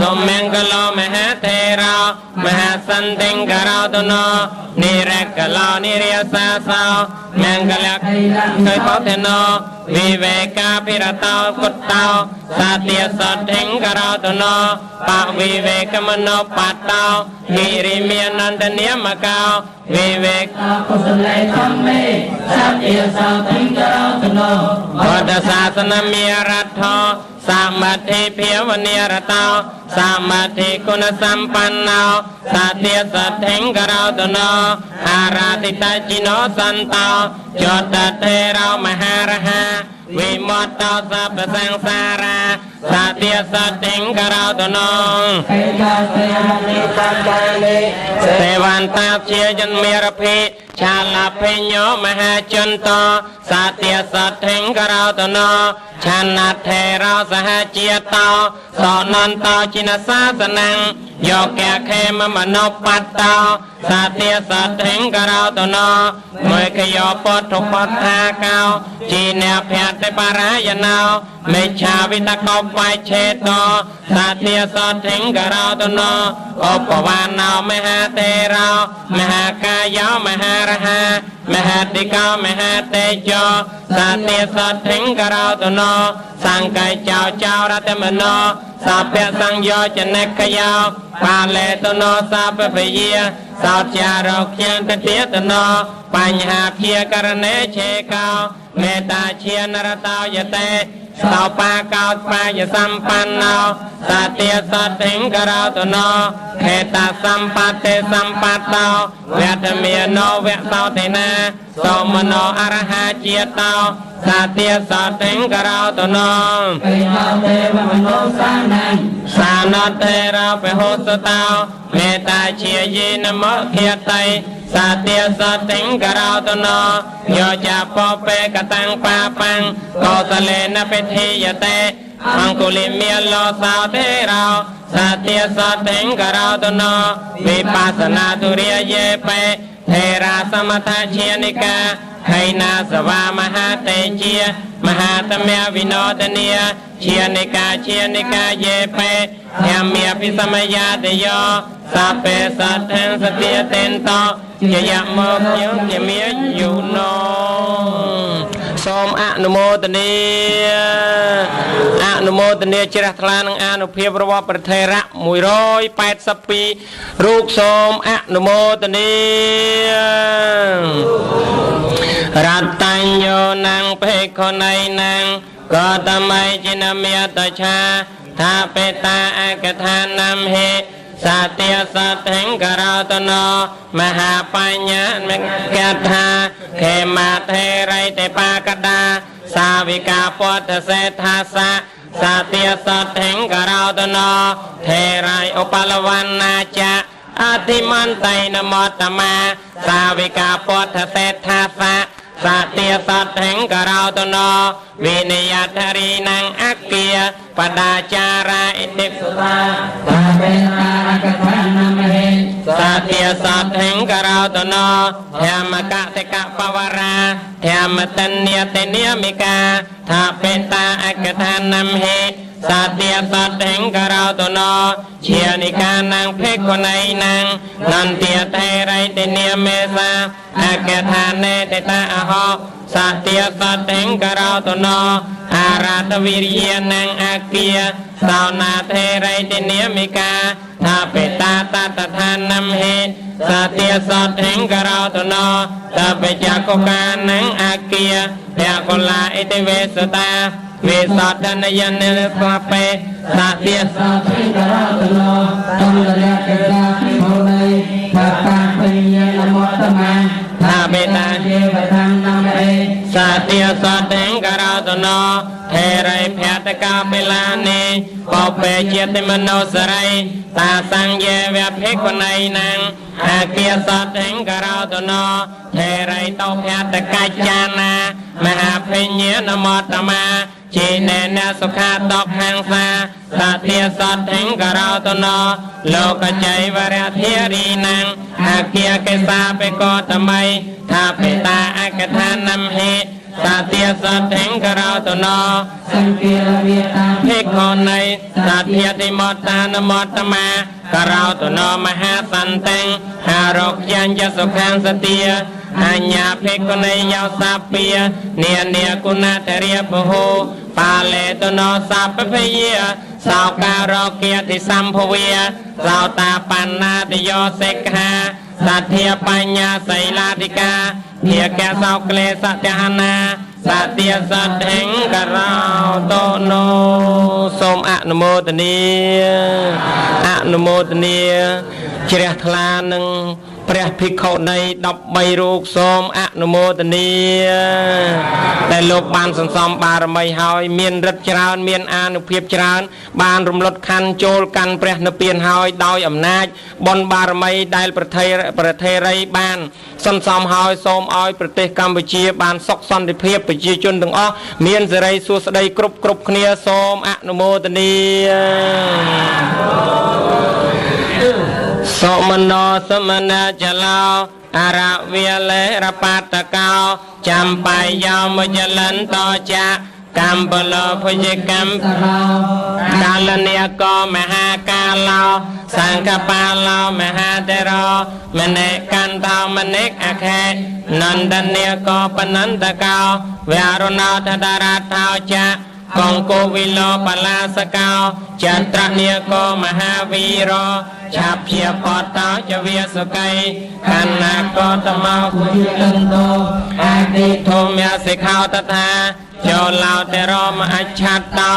[SPEAKER 1] សុមង្គលោមហាថេរោមហាសន្តិករោតនោនិរកលោនិរិយសាសោមង្គល
[SPEAKER 2] ខៃល
[SPEAKER 1] ឃើញបោធនោវិវេកាភិរតោគុតតោសតិសទ្ធិករោតនោបវិវេកមនោបតោហិរិមាននន្តនិមកោវិវេក
[SPEAKER 2] កុសលេធម្មេសតិសទ្ធិករោតនោ
[SPEAKER 1] ពុទ្ធសាសនមេរដ្ឋោសមាធិភាវនិរតោសមាធិគុណសម្បណ្ណោសតិសទ្ធិករោតនោអារាធិតจิโนសន្តោចតថេរោមហារហាវិមត្តោសពសង្សារាសតិសទ្ធិករោតនោ
[SPEAKER 2] ខេកាសេហនិបញ្ចានិ
[SPEAKER 1] សេវន្តាជាយន្មេរភិឆាលភិញ្ញោមហាចន្តោសតិសទ្ធិករោតនោឆានថេរោសហជាតោសនន្តោจิនសាសនំយោកខេមមនោបតោសតិសទ្ធិករោតនោមេខយោពុទ្ធបត្ថាកោជីនភតិបរាយណោមេឆាវិតកោបាយឆេតោសតិសទ្ធិករោតនោឧបវាណោមហាទេរោមហាកាយោមហារហាមហាតិកោមហាតេជោសតិសទ្ធិករោតនោសង្កៃចោចោរតមនោសពសង្យោចនិកយោបាលេតនោសពពយាសោចារោខ្យានតទាតនោបញ្ហាភាករណេឆេកោមេតាជានរតោយតេសោបាកោបាយសម្បណ្ណោសតិសទ្ធិករោតនោខេតសម្បត្តិសម្បតោវតមេណោវសោទេណាសូមនោអរហាជាតោសតិសទ្ធិករោតនោ
[SPEAKER 2] ខេតោទេវមនោសានំ
[SPEAKER 1] សានតេរោពហុសតោមេតាជាយេនមខេតៃសតិសទ្ធិករោតនោយោចាពពេកតាំងបាបាំងកោសលេនពិធីយតេអង្គុលិមេលោសោទេរោសតិសទ្ធិករោតនោវិបស្សនាទុរិយេបេថេរាសមថជានិកាហៃណាសវាមហាតេជាមហាតមវិណោទនីជានិកាជានិកាយេបេធម្មាភិសមយាតយោសពេសទ្ធិសតិតេន្តោជយមកយោជាមាយុណោសូម អនុមោទនាអនុមោទនាជ្រះថ្លានឹងអានុភាពរបស់ព្រះថេរៈ182រូបសូមអនុមោទនារតញ្ញោនំភិក្ខុណៃនំកតមៃចិនមេតឆាថាបេតាអកថានំហេសាទាសថិង្ករតណោមហាបញ្ញាមកថាខេមាថេរៃទេបាកដាសាវិកាពុទ្ធសេដ្ឋាសៈសាទាសថិង្ករតណោថេរៃឧបលវណ្ណាចៈអធិមន្តៃនមតមាសាវិកាពុទ្ធសេដ្ឋាសៈសាទាសថិង្ករតណោវិនយធរីណងអគាបដាចារាអិតិ
[SPEAKER 2] សុតាតាបេតាអកថានមហេ
[SPEAKER 1] សាទាសថិង្ករតណោធម្មកតិកបវរាធម្មតញ្ញាតិនិយមិកាថាបេតាអកថានមហេសាទាសថិង្ករតណោជានិកានងភិក្ខុណៃនងនន្ទាថេរៃតិនិយមេសាអកថានេតិតាអហោសាទាសថិង្ករតណោអារាតវិរិយនងអគាសោណាថេរៃតិនិយមិកាថាបេតាតតថានំហេសាទាសថិង្ករតណោតបេចកកានងអគាភកលាអិតិវេសតាវេសតនយនិលស្បេសាទា
[SPEAKER 2] សថិង្ករតណោតន្ទរកសាភោនៃបបាបញ្ញានមតមា
[SPEAKER 1] ថាបេតា
[SPEAKER 2] ទេវតាំនមអេ
[SPEAKER 1] សាទាសថិង្ករតណោថេរៃភតកាបិលានេបបេជាតិមនោសរិយតាសង្យេវភិក្ខុណៃនងអាគាសថិង្ករតណោថេរៃតោភតកច្ចានាមហាភិញ្ញានមតមាជីនេនសុខាតកហង្សាសាទាសថិង្ករតណោលោកចៃវរធារីនងអាគាកេសាបេកោតមៃថាបេតាអកថានំហេសាទាសថិង្ករតណោ
[SPEAKER 2] សង្គារវិតា
[SPEAKER 1] ភិក្ខុណៃសាធាតិមតតានមតមាករោតណោមហាសន្តិអារោគ្យញ្ញសុខាំសទាអញ្ញាភិក្ខុណៃយោសាពានានាគុណធរិយពហោបាលេតណោសពភយាសោការោគាធិសម្ភវេសោតាបណ្ណាទយោសិក្ខាសទ្ធាបញ្ញាសីលាធិកាភាកសោក្លេសតហនាសទាសថិង្ករោតណោសូមអនុមោទនាអនុមោទនាជ្រះថ្លានឹងព្រះភិក្ខុនី13រូបសូមអនុមោទនាដែលលោកបានសន្សំបារមីហើយមានឫទ្ធិច្រើនមានអានុភាពច្រើនបានរំលត់ខណ្ឌចូលកាន់ព្រះនិព្វានហើយដោយអំណាចបុណ្យបារមីដែលប្រធេរីបានសន្សំហើយសូមឲ្យប្រទេសកម្ពុជាបានសុខសន្តិភាពប្រជាជនទាំងអស់មានសិរីសួស្តីគ្រប់គ្នាសូមអនុមោទនាសុមនោសមនចឡោអរវិលេរបតកោចាំបាយយោមចលន្តចៈកម្បលោភុជកម្មកាលនិកោមហាកាឡោសង្ឃបាលោមហាតរោមនិកន្តោមនិកអខេនន្តនិកោបនន្តកោវរុណោថតរថោចៈកងកោវិលោបលាសកោចត្រនិកោមហាវីរោឆាព្យាបតោចវិសុកៃខណ្ណកោតមោ
[SPEAKER 2] គុជលន្តោអាតិ
[SPEAKER 1] ធមយសិខោតថាចូលឡោតរមអច្ឆតោ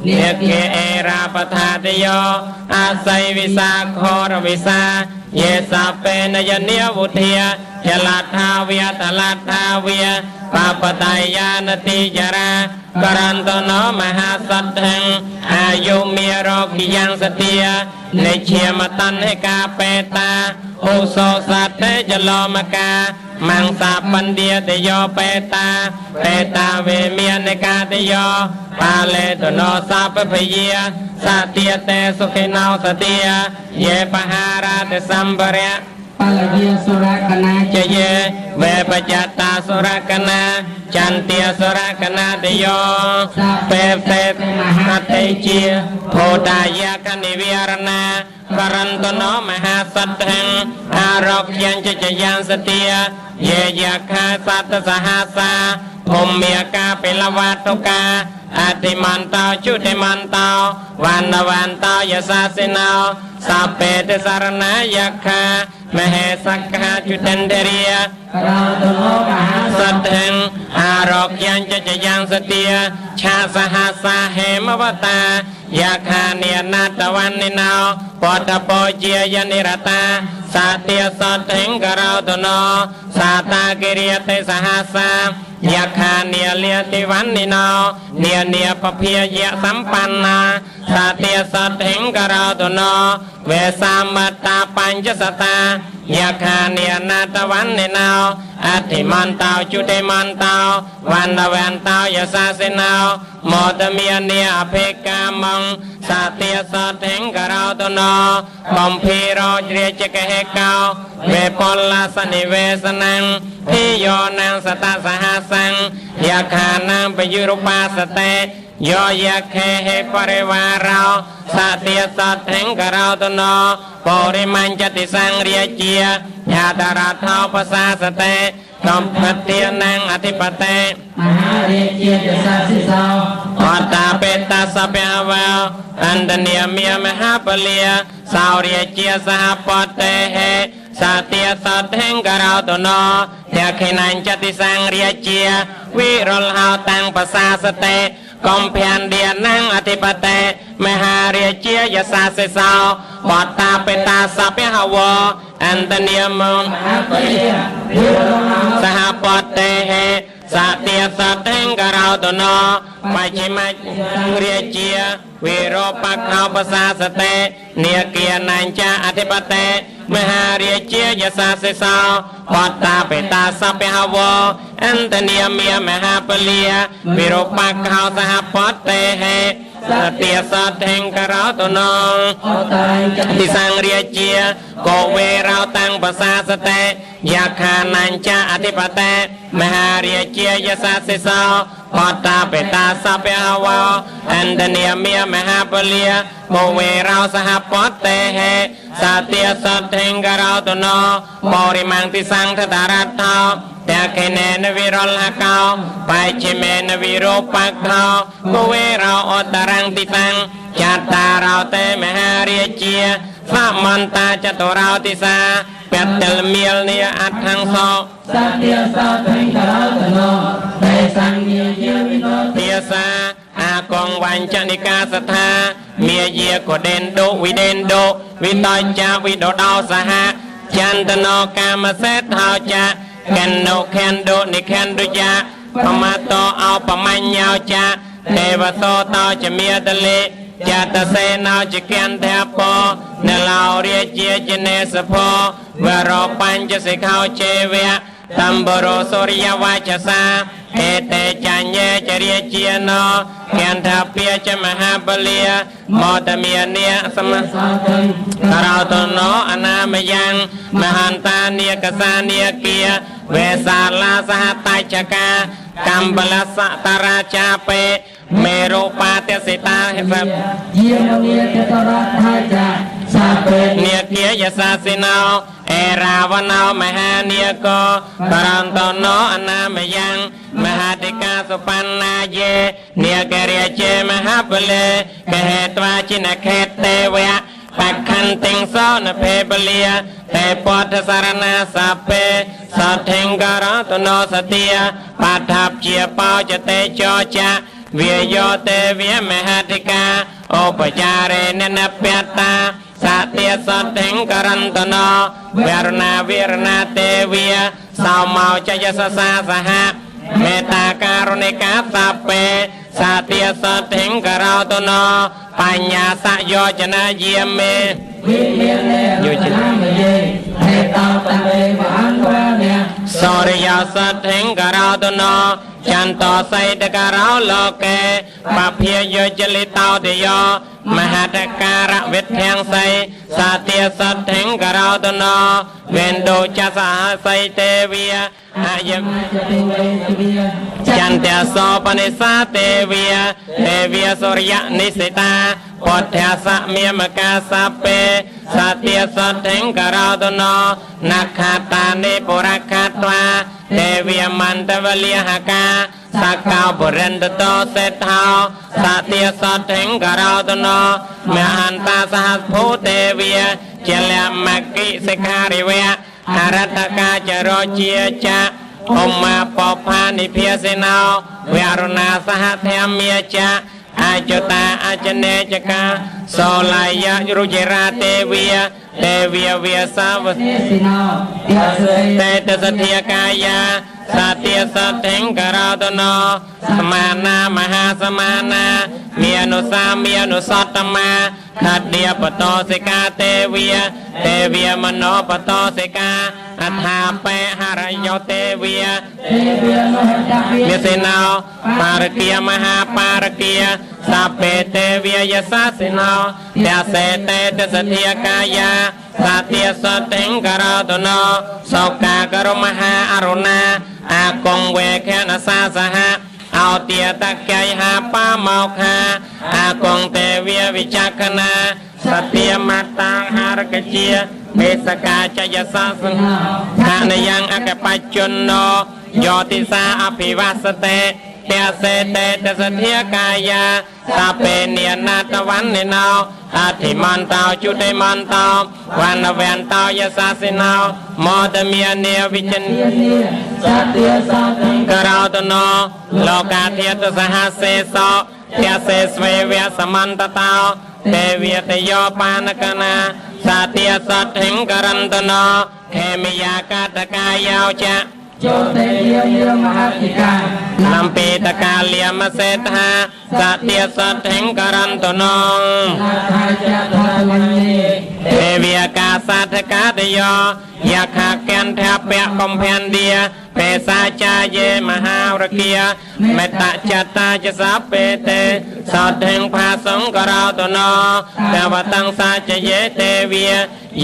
[SPEAKER 1] និខេអេរាបថាតយោអាស័យវិសាខរវិសាយេសពេនយនិវុធាចលថាវិតលថាវិបបតយានតិចរាករន្តណោមហាសទ្ធិអាយុមេរោគយ៉ាងសទានិជាមតន្ហិកាបេតាឧសោសតេចលមកាមង្សាបណ្ឌិតយោបេតាបេតាវេមាននិកាតយោបាលេតណោសពភយាសតិតេសុខិណោសតិយេបហារាទសម្បរៈ
[SPEAKER 2] បលយាសុរកណា
[SPEAKER 1] ចយេវេបចតាសុរកណាចន្ទាសុរកណាតយោពេពេមហតិជាភោតាយកនិវិរណាករន្តណោមហាសទ្ធិអារោគ្យញ្ចចយ៉ាងសទាយេយខាសតសហសា ភូមិកាពិលវតុកាអតិមន្តោជុតិមន្តោវណ្ណវន្តោយសាសិណោសពេតិសរណាយក្ខាមហេសក្ខាជុតិន្ទរិយ
[SPEAKER 2] រោទនោមហា
[SPEAKER 1] សទ្ធិអារោគញ្ចចយ៉ាងសទាឆាសហសាហេមវតាយាខានិនាតវណ្និណោពតពោជាយនិរតាសាទាសទ្ធិករោទនោសាតាគិរិយតិសហសាយាខានិលាតិវណ្និណោនានាពភាយៈសម្បណ្ណាសាទាសទ្ធិករោទនោវេសាមតាបញ្ចសតាយាខានិនាតវណ្និណោអធិមន្តោជុតិមន្តោវណ្ណវន្តោយសាសិណោមោតមានិអភេកាមងសាទាសទ្ធិករោទនោបំភីរោជ្រាជកហេកោវេពលលសនិវេសនំភិយោនាងសតសហសੰយាខានាងបយុរូបាសតេយោយខេហេបរិវារោសាទាសទ្ធិករោទនោបរិមញ្ចតិសង្រាជាញាតរដ្ឋោបសាសតេកំភទានាងអធិបតេ
[SPEAKER 2] មហារាជាយសាសិសោ
[SPEAKER 1] អតាបេតាសពវោអន្តនាមាមហាពលិសោរាជាសហបតេហេសាទាសទ្ធិករោទនោទខិនញ្ចតិសង្រាជាវិរលហោតាំងបសាសតេកំភានឌានាងអធិបតេមហារាជាយសាសិសោបតាបេតាសពហវអន្តនាម
[SPEAKER 2] មហាពលិវិរលហោ
[SPEAKER 1] សហបតេហេសតិសទ្ធិករោទនោបច្ឆិមរាជាវិរោបខោបសាសតេនាគានញ្ចាអធិបតេមហារាជាយសាសិសោបតាបេតាសពហវអន្តនាមាមហាពលិវិរោបខោសហបតេហេសតិសទ្ធិករោទនោ
[SPEAKER 2] អតញ្ច
[SPEAKER 1] តិសង្រាជាកោវេរោតាំងបសាសតេយាខានញ្ចាអធិបតេមហារាជាយសាសិសោបតាបេតាសពហវោអន្តនាមាមហាពលិកោវេរោសហបតេហេសតិសទ្ធិករោទនោបរិមង្គតិសង្ឃតរដ្ឋោតខេនេនវិរលហកោបច្ឆិមេនវិរោបខោកវេរោអតរੰតិសੰចតារោតេមហារាជាសមន្តាចតុរោទិសាពតលមៀលនីអដ្ឋੰសោ
[SPEAKER 2] សតិសទ្ធិករោទនោតេសង្ឃយាវិនោ
[SPEAKER 1] ទាសាអាកងវញ្ចនិកាសថាមាយាកដេនដូវិដេនដូវិតចាវិដដោសហចន្ទនោកាមសេដ្ឋោចាកណ្ណោខណ្ឌោនិខណ្ឌុយាបមតោអបមញ្ញោចាទេវសោតោចមេតលេចតសេណោចកន្ធពនឡោរាជាចនេសភោវរោបញ្ចសិខោជេវៈតំបរោសូរិយវាចសាហេតេចញ្ញេចរិយជាណោកន្ធពាចមហាបលាមតមានិសម
[SPEAKER 2] សទ្ធិ
[SPEAKER 1] ករោតណោអនាមយ៉ាងមហន្តានាកសានាគាវេសាលាសហតច្ចកាកម្បលសតរាចាពេមេរោបាទសិតាហិស
[SPEAKER 2] យាមនីតតរដ្ឋាចាសាពេ
[SPEAKER 1] នាគាយសាសិណោអេរាវណោមហានាគោករន្តណោអនាមយ៉ាងមហាតិកាសុបណ្ណាយេនាគរិជាមហាពលេកហេត្វាចិនខេតទេវៈបខន្តិងសោនភេបលាទេពតសរណាសាពេសទ្ធិងករតណោសតិបាថាបជាបោចតេចោចាវាយោទេវមហាធិកាឧបចារេននពតាសតិសទ្ធិងករន្តណោវរណាវិរណាទេវាសោមោចយសសាសហមេតាការុណិកាសាពេសតិសទ្ធិងករោតណោបញ្ញាសយោចនាយាមេ
[SPEAKER 2] វិមាននេ
[SPEAKER 1] យោចនា
[SPEAKER 2] មយេហេតោតវេវអង្វនា
[SPEAKER 1] សរិយសទ្ធិងករោតណោចន្តសៃតករោលោកេបភាយោចលិតោទយោមហតការវិទ្យាងសៃសតិសទ្ធិងករោតណោវេនដូចសហសៃទេវាអយ
[SPEAKER 2] មចតិវេទវិ
[SPEAKER 1] ចន្ទសោបនិសាទេវាទេវាសុរិយនិសិតាពុទ្ធាសមេមកាសពេសតិសទ្ធិងករោតណោនខាតានិបុរខាត្វាទេវាមន្តវលិហកា សកោបរិន្តតោសេដ្ឋោសតិសទ្ធិករោតណោមហន្តាសហភូទេវាចលមគិសិក្ខារិវៈអរតកាចរជាចាអមបផានិភាសេណោវរុណាសហធម្មាចាអចតាអចនេចកាសោលាយរុจิរាទេវាទេវាវាសាវ
[SPEAKER 2] សិណោ
[SPEAKER 1] តេតសទ្ធាកាយាសតិសទ្ធិករោតណោសមានាមហាសមានាមានអនុសាមានអនុសត្តមាខឌាបតោសិកាទេវាទេវាមនោបតោសិកាអថាបេហរយោទេវា
[SPEAKER 2] ទេវាមហត
[SPEAKER 1] មេសេណោបារគាមហាបារគាសពេទេវាយសាសិណោទសេតេទសធាកាយាសតិសតិងករោតណោសោកាករមហាអរុណាអាកងវេខណសាសហអោទាតកៃហាបាមោខាអាកងទេវាវិចក្ខណាសតិមតាំងហារកជាមេសកាចយសាសង្ឃនយ៉ាងអកបច្ចុណោយោតិសាអភិវាសតេទសេតេទសធាកាយាសពេនិនាតវណ្ណណោអធិមន្តោជុតិមន្តោវណ្ណវន្តោយសាសិណោមោតមានេវិចិន
[SPEAKER 2] សតិសតិ
[SPEAKER 1] ករោតណោលោកាធាតសហសេសោទសេស្វេវសមន្តតោទេវតយោបានកណាសតិសទ្ធិករន្តណោខេមយាកតកាយោចៈ
[SPEAKER 2] ជោទេយាយាមហតិកា
[SPEAKER 1] នំពេតកាលាមសេដ្ឋាសតិសទ្ធិករន្តណោ
[SPEAKER 2] ថាចៈថាវញ្ញេ
[SPEAKER 1] ទេវាកាសាធកាតយោយខាកន្ធពៈកំភានឌាពេសាចាយេមហារគាមេតចតាចសពេទេសទ្ធិផាសង្ករោតណោតវតੰសាចយេទេវា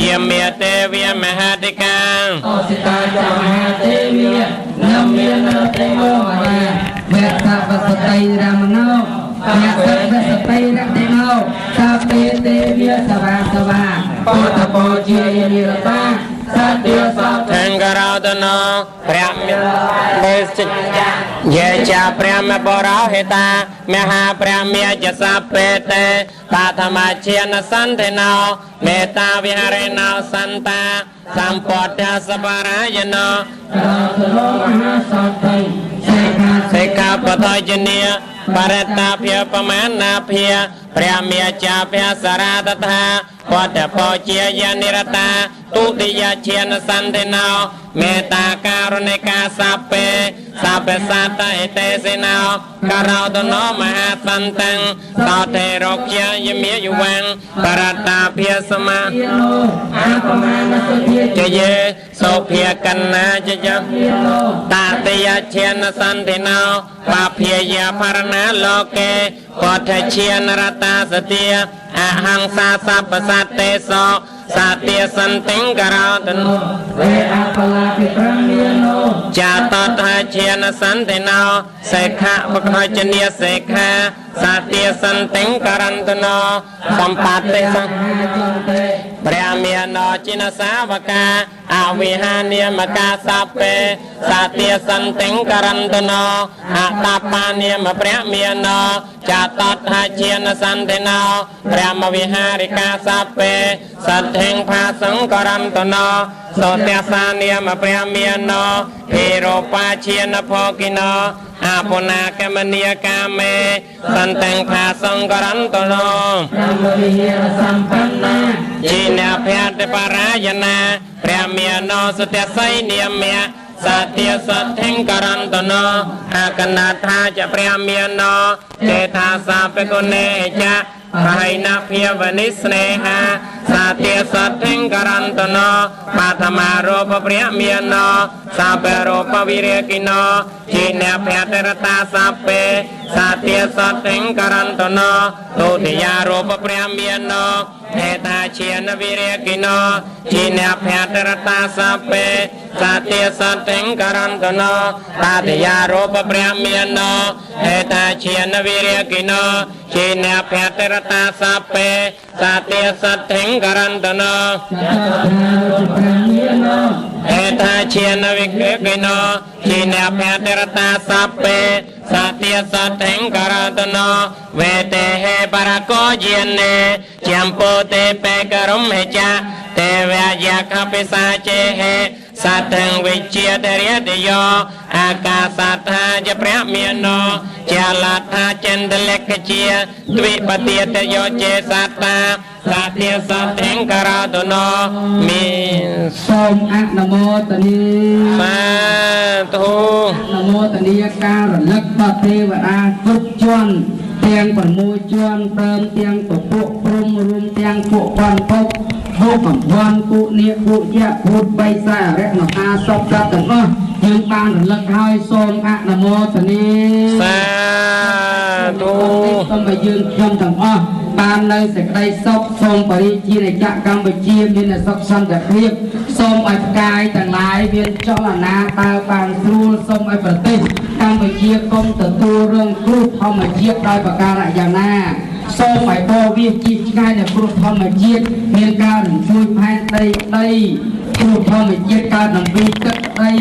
[SPEAKER 1] យាមេទេវាមហតិកា
[SPEAKER 2] អសិតាចមហាទេវានមេនទេវមហាវេសវសតិរាមណោយសវសតិរតិណោសាពេទេវាសវាសវាពោតពោជាយនិរតាសតិស
[SPEAKER 1] ធង្ករោតណោព្រះមានបេសិយេចាព្រះមបរោហេតាមហាព្រះមេចសពេតេបាធមាជានសន្តិណោមេតាវិហរិណោសន្តាសម្ពតសបរាយណោ
[SPEAKER 2] រោទលោមហាសន្តិសេខា
[SPEAKER 1] សេកាបតយនីបរតាភិបមានាភិព្រះមេចាភសារតថាពតពជាយនិរតាទុតិយជានសន្តិណោមេតាការុណិកាសពេសពសតអេទេសណោករោតណោមហាសន្តੰសោទេរោគយយមេយវੰបរតាភិសមា
[SPEAKER 2] យានោអាបមាណសុធា
[SPEAKER 1] ជយេសុភាកណ្ណាជយ
[SPEAKER 2] យានោ
[SPEAKER 1] តាតិយជានសន្តិណោបាភាយាភរណាលោកេពទ្ធជានរតាសតិអហង្សាសពសត្ទេសោសតិសន្តិករោតន
[SPEAKER 2] វេអបលាភិប្រមាណោ
[SPEAKER 1] ចាតថាជានសន្តិណោសេខៈបខចនីសេខាសតិសន្តិករន្តណោសម្បត្តិស
[SPEAKER 2] មហាចន្តិ
[SPEAKER 1] ព្រះមានណចិនសាវកាអវិហានិមកាសពេសតិសន្តិករន្តណោអតបានិមព្រះមានណចាតថាជានសន្តិណោព្រះមវិហារិកាសពេសទ្ធិផាសង្ករន្តណោសោទសានិមព្រះមានណហេរោបាជានភោគិណោអពុនាកមនីកាមេសន្តិផាសង្ករន្តណោ
[SPEAKER 2] ធម្មវិហារសម្បណ្ណា
[SPEAKER 1] ជីនភតិបរាយណាព្រះមានណោសតសៃនិមៈសតិសទ្ធិករន្តណោអកណាថាចព្រះមានណោទេថាសាបគុណេចៈបហៃណាភាវនិស្នេហាសតិសទ្ធិករន្តណោបាធមារូបព្រះមានណោសាបរូបវិរិគិណោជីនភតិរតាសាពេសតិសទ្ធិករន្តណោទុតិយារូបព្រះមានណោហេតាជានវិរិគិណោជីនភតិរតាសាពេសតិសទ្ធិករន្តណោតាតិយារូបព្រះមានណោហេតាជានវិរិគិណោជីនភតិរតាសាពេសតិសទ្ធិករន្តណោ
[SPEAKER 2] ចតថារុប្រមាណោ
[SPEAKER 1] ហេតាជានវិកិណោជីនភតិរតាសាពេ សទ្ធិករតណោវេទេហេបរកោយានេចាំពោទេបេករមហេចាទេវយាខពិសាចេហេសទ្ធិវិជាធរិយយោអាកាសថាជាព្រះមានណោជាលថាចិន្តលក្ខជាទ្វិបទាតយោចេសត្តាសតិសទ្ធិករតណោមាន
[SPEAKER 2] សូមអនុមោទនា
[SPEAKER 1] សាធុ
[SPEAKER 2] អនុមោទនាការរលឹកដល់ទេវតាគ្រប់ជាន់ទាំង6ជាន់ព្រមទាំងពពួកព្រំរួមទាំងពួកពន់ពុកពួកកំភន់ពួកនាគពួកយៈពួកបីសារៈមហាសពសត្វទាំងអស់យើងបានរលឹកហើយសូមអនុមោទនា
[SPEAKER 1] សាធុ
[SPEAKER 2] សូមឲ្យយើងខ្ញុំទាំងអស់បាននៅសេចក្តីសុខសូមបរិជាណាចក្រកម្ពុជាមានសុខសន្តិភាពសូមឲ្យផ្កាយទាំងឡាយមានចលនាដើរបានស្រួលសូមឲ្យប្រទេសកម្ពុជាកុំទទួលរងគ្រោះធម្មជាតិដោយប្រការយ៉ាងណាសូមឲ្យបវាជៀសឆ្ងាយនៅគ្រោះធម្មជាតិមានការរញ្ជួយផែនដីក្តីគ្រោះធម្មជាតិកើតអំពីទឹកដី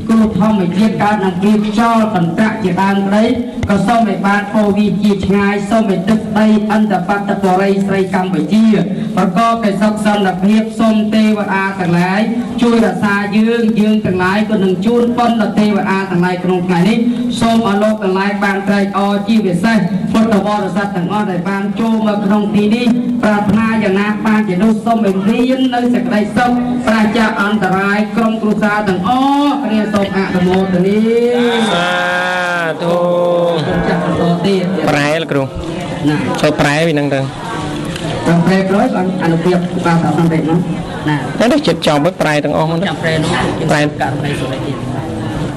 [SPEAKER 2] គ្រោះធម្មជាតិកើតអំពីខ្យល់កន្ត្រាក់ជាដើមក្តីក៏សូមឲ្យបានបវាជាឆ្ងាយសូមឲ្យទឹកដីអន្តបតបរិយស្រីកម្ពុជាប្រកបដោយសុខសន្តិភាពសូមទេវតាទាំងឡាយជួយរក្សាយើងយើងទាំងឡាយក៏នឹងជូនបុណ្យដល់ទេវតាទាំងឡាយក្នុងថ្ងៃនេះសូមឲ្យលោកទាំងឡាយបានត្រេកអរជាពិសេសពុទ្ធបរិស័ទទាំងអស់ដែលបានចូលមកក្នុងទីនេះប្រាថ្នាយ៉ាងណាបានជានោះសូមឲ្យមាននៅសេចក្តីសុខប្រាសចាកអន្តរាយក្រុមគ្រួសារទាំងអស់គ្នាសូមអនុមោទនា
[SPEAKER 1] សាធុ
[SPEAKER 2] ចាស់បន្តទៀត
[SPEAKER 1] ប្រែលគ្រូណាចូលប្រែពីហ្នឹងទៅ
[SPEAKER 2] តាមប្រែក្រោយបានអនុភាពបានសន្តិមកណា
[SPEAKER 1] តែនេះចិត្តចប់ហើយប្រែទាំងអស់មក
[SPEAKER 2] ចាំប្រែនោះ
[SPEAKER 1] ប្រែ
[SPEAKER 2] ករណីសុរិយទៀត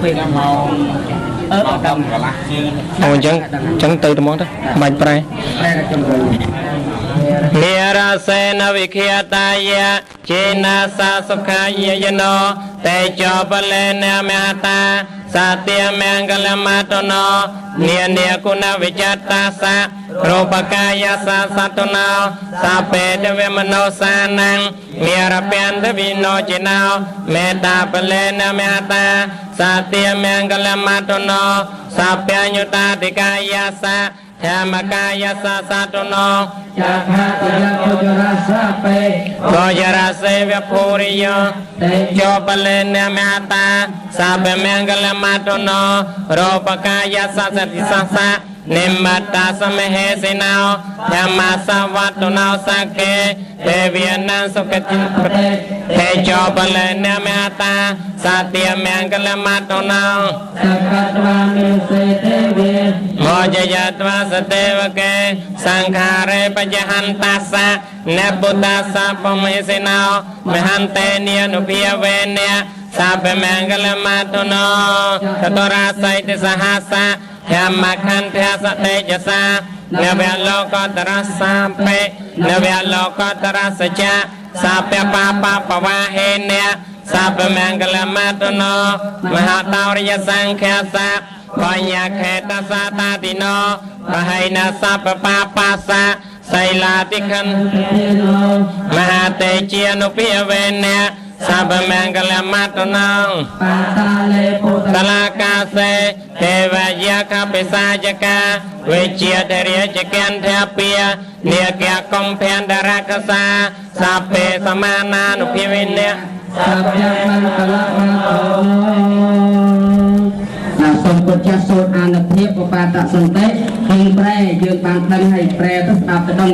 [SPEAKER 2] ពេលមកអឺដល់
[SPEAKER 3] កន្លះជាង
[SPEAKER 1] អូអញ្ចឹងទៅត្មងទៅបាច់ប្រែ
[SPEAKER 2] ប្រែដល់ចំរួយ
[SPEAKER 1] និរសេនវិខេតាយៈចេនាសាសុខាយយណោតេចោបលេនមហតាសតិមង្គលមតណោនានាគុណវិចតាសៈរូបកាយសាសតណោសាពេតវមនោសានੰមេរពន្តវិណោចិណោមេតាបលេនមហតាសតិមង្គលមតណោសាពញ្ញុតាតិកាយសាធម្មកាយសាសតណោ
[SPEAKER 2] ចាខតយៈពុជរសាពេ
[SPEAKER 1] កោយរសេវភូរិយ
[SPEAKER 2] តេ
[SPEAKER 1] ចោបលេនមហតាសាពមង្គលមតណោរូបកាយសាសតិសាសៈនិមត្តសមហេសិណោធម្មសវត្តណោសកេទេវានំសុគតិទេចោបលេនមហតាសតិមង្គលមតណោ
[SPEAKER 2] សកតវាមេសេទេវេ
[SPEAKER 1] មោចយត្វាសទេវកេសង្ខារេបច្ចហន្តាសៈនពុតាសៈបមេសិណោមហន្តេនិអនុភាវេនៈសាពមង្គលមតណោតតរាសៃតិសហសៈធម្មខន្ធាសតេចសានវលោកតរសាពេនវលោកតរសច្ចៈសាពបាបបវាហេនៈសាពមង្គលមតណោមហតោរិយសង្ឃាសៈបញ្ញខេតសាតាតិណោបហៃណាសពបាបាសៈសីលាតិខិនមហាតេជានុភាវេនៈសាពមង្គលមតណោ
[SPEAKER 2] បាតាលេពុ
[SPEAKER 1] តលាកាសេទេវយាខពិសាចកាវិជាធរិយចកន្ធពានាគកុំភន្តរកសាសាពេសមានានុភាវេនៈ
[SPEAKER 2] សាពមង្គលមតណោណាសូមពុទ្ធចាស់សូត្រអានុភាពឧបាតសន្តិនិងប្រែយើងបានដឹងហើយប្រែទៅស្ដាប់ទៅដឹង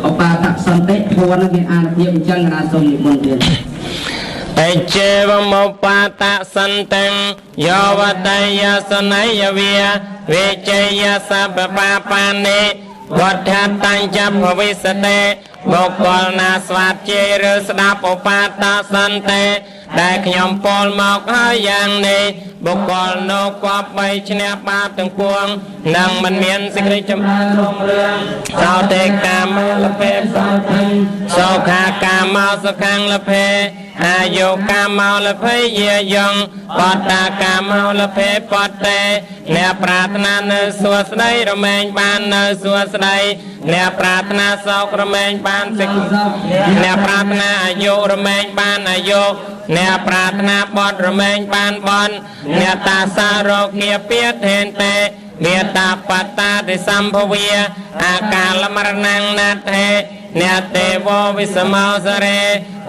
[SPEAKER 2] ឧបាតសន្តិធម៌នឹងមានអានុភាពអញ្ចឹងណាសូមនិមន្តទៀត
[SPEAKER 1] អេចេវមោបាតសន្តិយោវតយសនយវិវិជយសពបាបានិវដ្ឋតញ្ចភវិសតិបុគ្គលណាស្វាតជ័យឬស្ដាប់ឧបាតសន្តិដែលខ្ញុំពោលមកហើយយ៉ាងនេះបុគ្គលនោះគប្បីឈ្នះបាបទាំងពួងនិងមិនមានសេចក្តីចំ
[SPEAKER 2] រុងរឿង
[SPEAKER 1] សោទេកាមលភេ
[SPEAKER 2] សោធិ
[SPEAKER 1] សុខាកាមសុខੰលភេអាយុកាមលភេយាយងបតតាកាមលភេបតេអ្នកប្រាថ្នានៅសួស្តីរមែងបាននៅសួស្តីអ្នកប្រាថ្នាសោករមែងបានសេចអ្នកប្រាថ្នាអាយុរមែងបានអាយុអ្នក អ្នកប្រាថ្នាបត់រមែងបានបន់អ្នកតាសារោគាពាធេនតេមេតាបតាតិសម្ភវាអាកាលមរណងណាថេអ្នកទេវវិសមោសរេ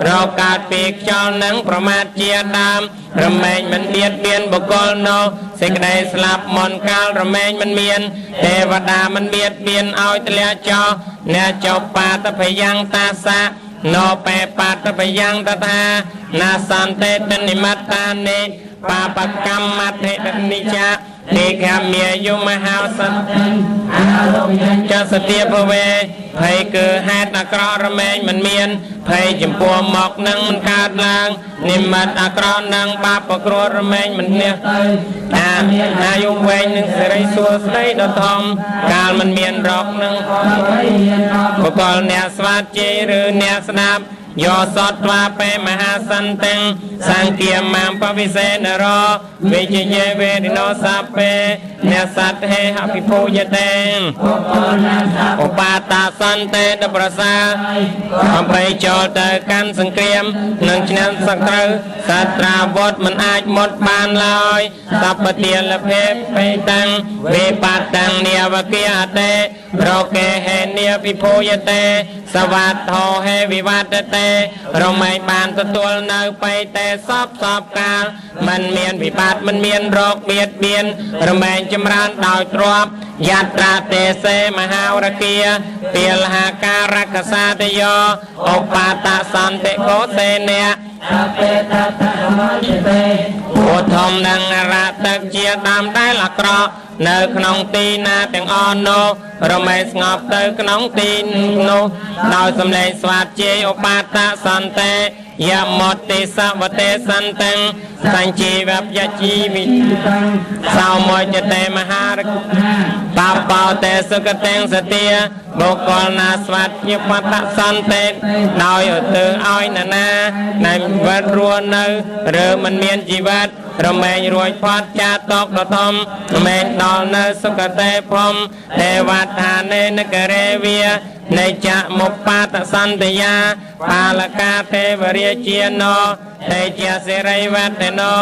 [SPEAKER 1] រកកើតពីខ្យល់និងប្រមាទជាដើមរមែងមិនបៀតបៀនបុគ្គលនោះសេចក្តីស្លាប់មុនកាលរមែងមិនមានទេវតាមិនបៀតបៀនឲ្យធ្លាក់ចោលអ្នកចោបាតភយ៉ាងតាសៈណោបេបាតភយ៉ាងតថាណាសន្តិទនិមត្តានិបាបកម្មធិនិចានិខមាយុមហាសន្តិចសតិភវេភ័យគឺហេតុអាក្រក់រមែងមិនមានភ័យចំពោះមកនឹងមិនកើតឡើងនិមិត្តអាក្រក់នឹងបាបប្រគ្រោះរមែងមិននេះអាអាយុវែងនឹងសិរីសួស្តីដ៏ធំកាលមិនមានរោគនឹងបុគ្គលអ្នកស្វាតជ័យឬអ្នកស្ដាប់យោសតត្វាបេមហាសន្តិសង្គាមាំបវិសេនរោវិជយេវេរិណោសពេអ្នកសត្វហេហភិភូយតេឧបាតាសន្តិដប្រសាអំបីចូលទៅកាន់សង្គ្រាមនិងឆ្នាំសត្រូវសត្រាវុធមិនអាចមុតបានឡើយសពទាលភេបេតាំងវេបតាំងនាវគាអតេរកេហេនាភិភូយតេសវត្ថោហេវិវត្តតេរមែងបានទទួលនៅបៃតេសពសពកាលមិនមានវិបត្តិមិនមានរោគបៀតបៀនរមែងចម្រើនដោយទ្រព្យយត្រាទេសេមហាវរគាពាលហាការកសាតយោឧបាតសន្តិកោសេនៈ
[SPEAKER 2] អេតតមន្តិទេ
[SPEAKER 1] ពុទ្ធមនិងរតឹកជាដើមដែលអាក្រក់នៅក្នុងទីណាទាំងអស់នោះរមែងស្ងប់ទៅក្នុងទីនោះដោយសម្លេងស្វាតជ័យឧបាតសន្តិយមតិសវទេសន្តិសញ្ជីវពយជីវិសោមចតេមហារបាបោតេសុគតិសទាបុគ្គលណាស្វាតញបតសន្តិដោយឧទ្ទិសឲ្យនរណាដែលវិតរស់នៅឬមិនមានជីវិតរមែងរួចផុតចាតកដ៏ធំរមែងដល់នៅសុគតិភូមិទេវដ្ឋានេនគរេវានៃចមុបាតសន្តិយាបាលកាទេវរាជាណោតេជាសិរីវត្តណោ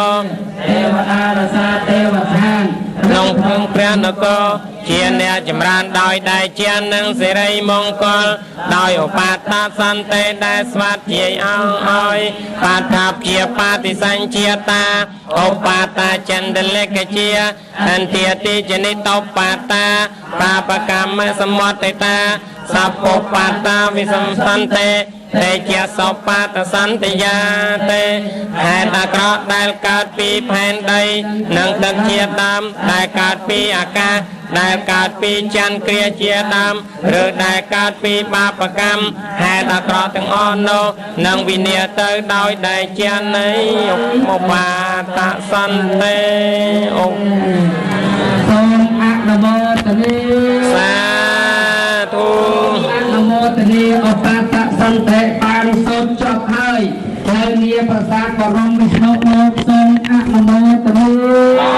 [SPEAKER 2] ទេវតារសាទេវឋាន
[SPEAKER 1] ក្នុងភឹងព្រះនគរជាអ្នកចម្រើនដោយដៃជានឹងសិរីមង្គលដោយឧបាតសន្តិដែលស្វាតជាអង្គឲ្យបាថាជាបាតិសញ្ជាតាឧបាតាចន្ទលកជាអន្ទាតិចនិតោបាតាបាបកម្មសមតិតាសពបាតាវិសំសន្តិតេជាសបាតសន្តិយាទេហេតុអាក្រក់ដែលកើតពីផែនដីនិងទឹកជាដើមដែលកើតពីអាកាសដែលកើតពីចន្ទគ្រាជាដើមឬដែលកើតពីបាបកម្មហេតុអាក្រក់ទាំងអស់នោះនឹងវិនាសទៅដោយដែលជានៃឧបាតសន្តិឧ
[SPEAKER 2] សូមអនុមោទនា
[SPEAKER 1] សាធុ
[SPEAKER 2] អនុមោទនាឧបាតសន្តិបានសូត្រចប់ហើយហើយនាប្រាសាទបរមវិស្ណុលោកសូមអនុមោទនា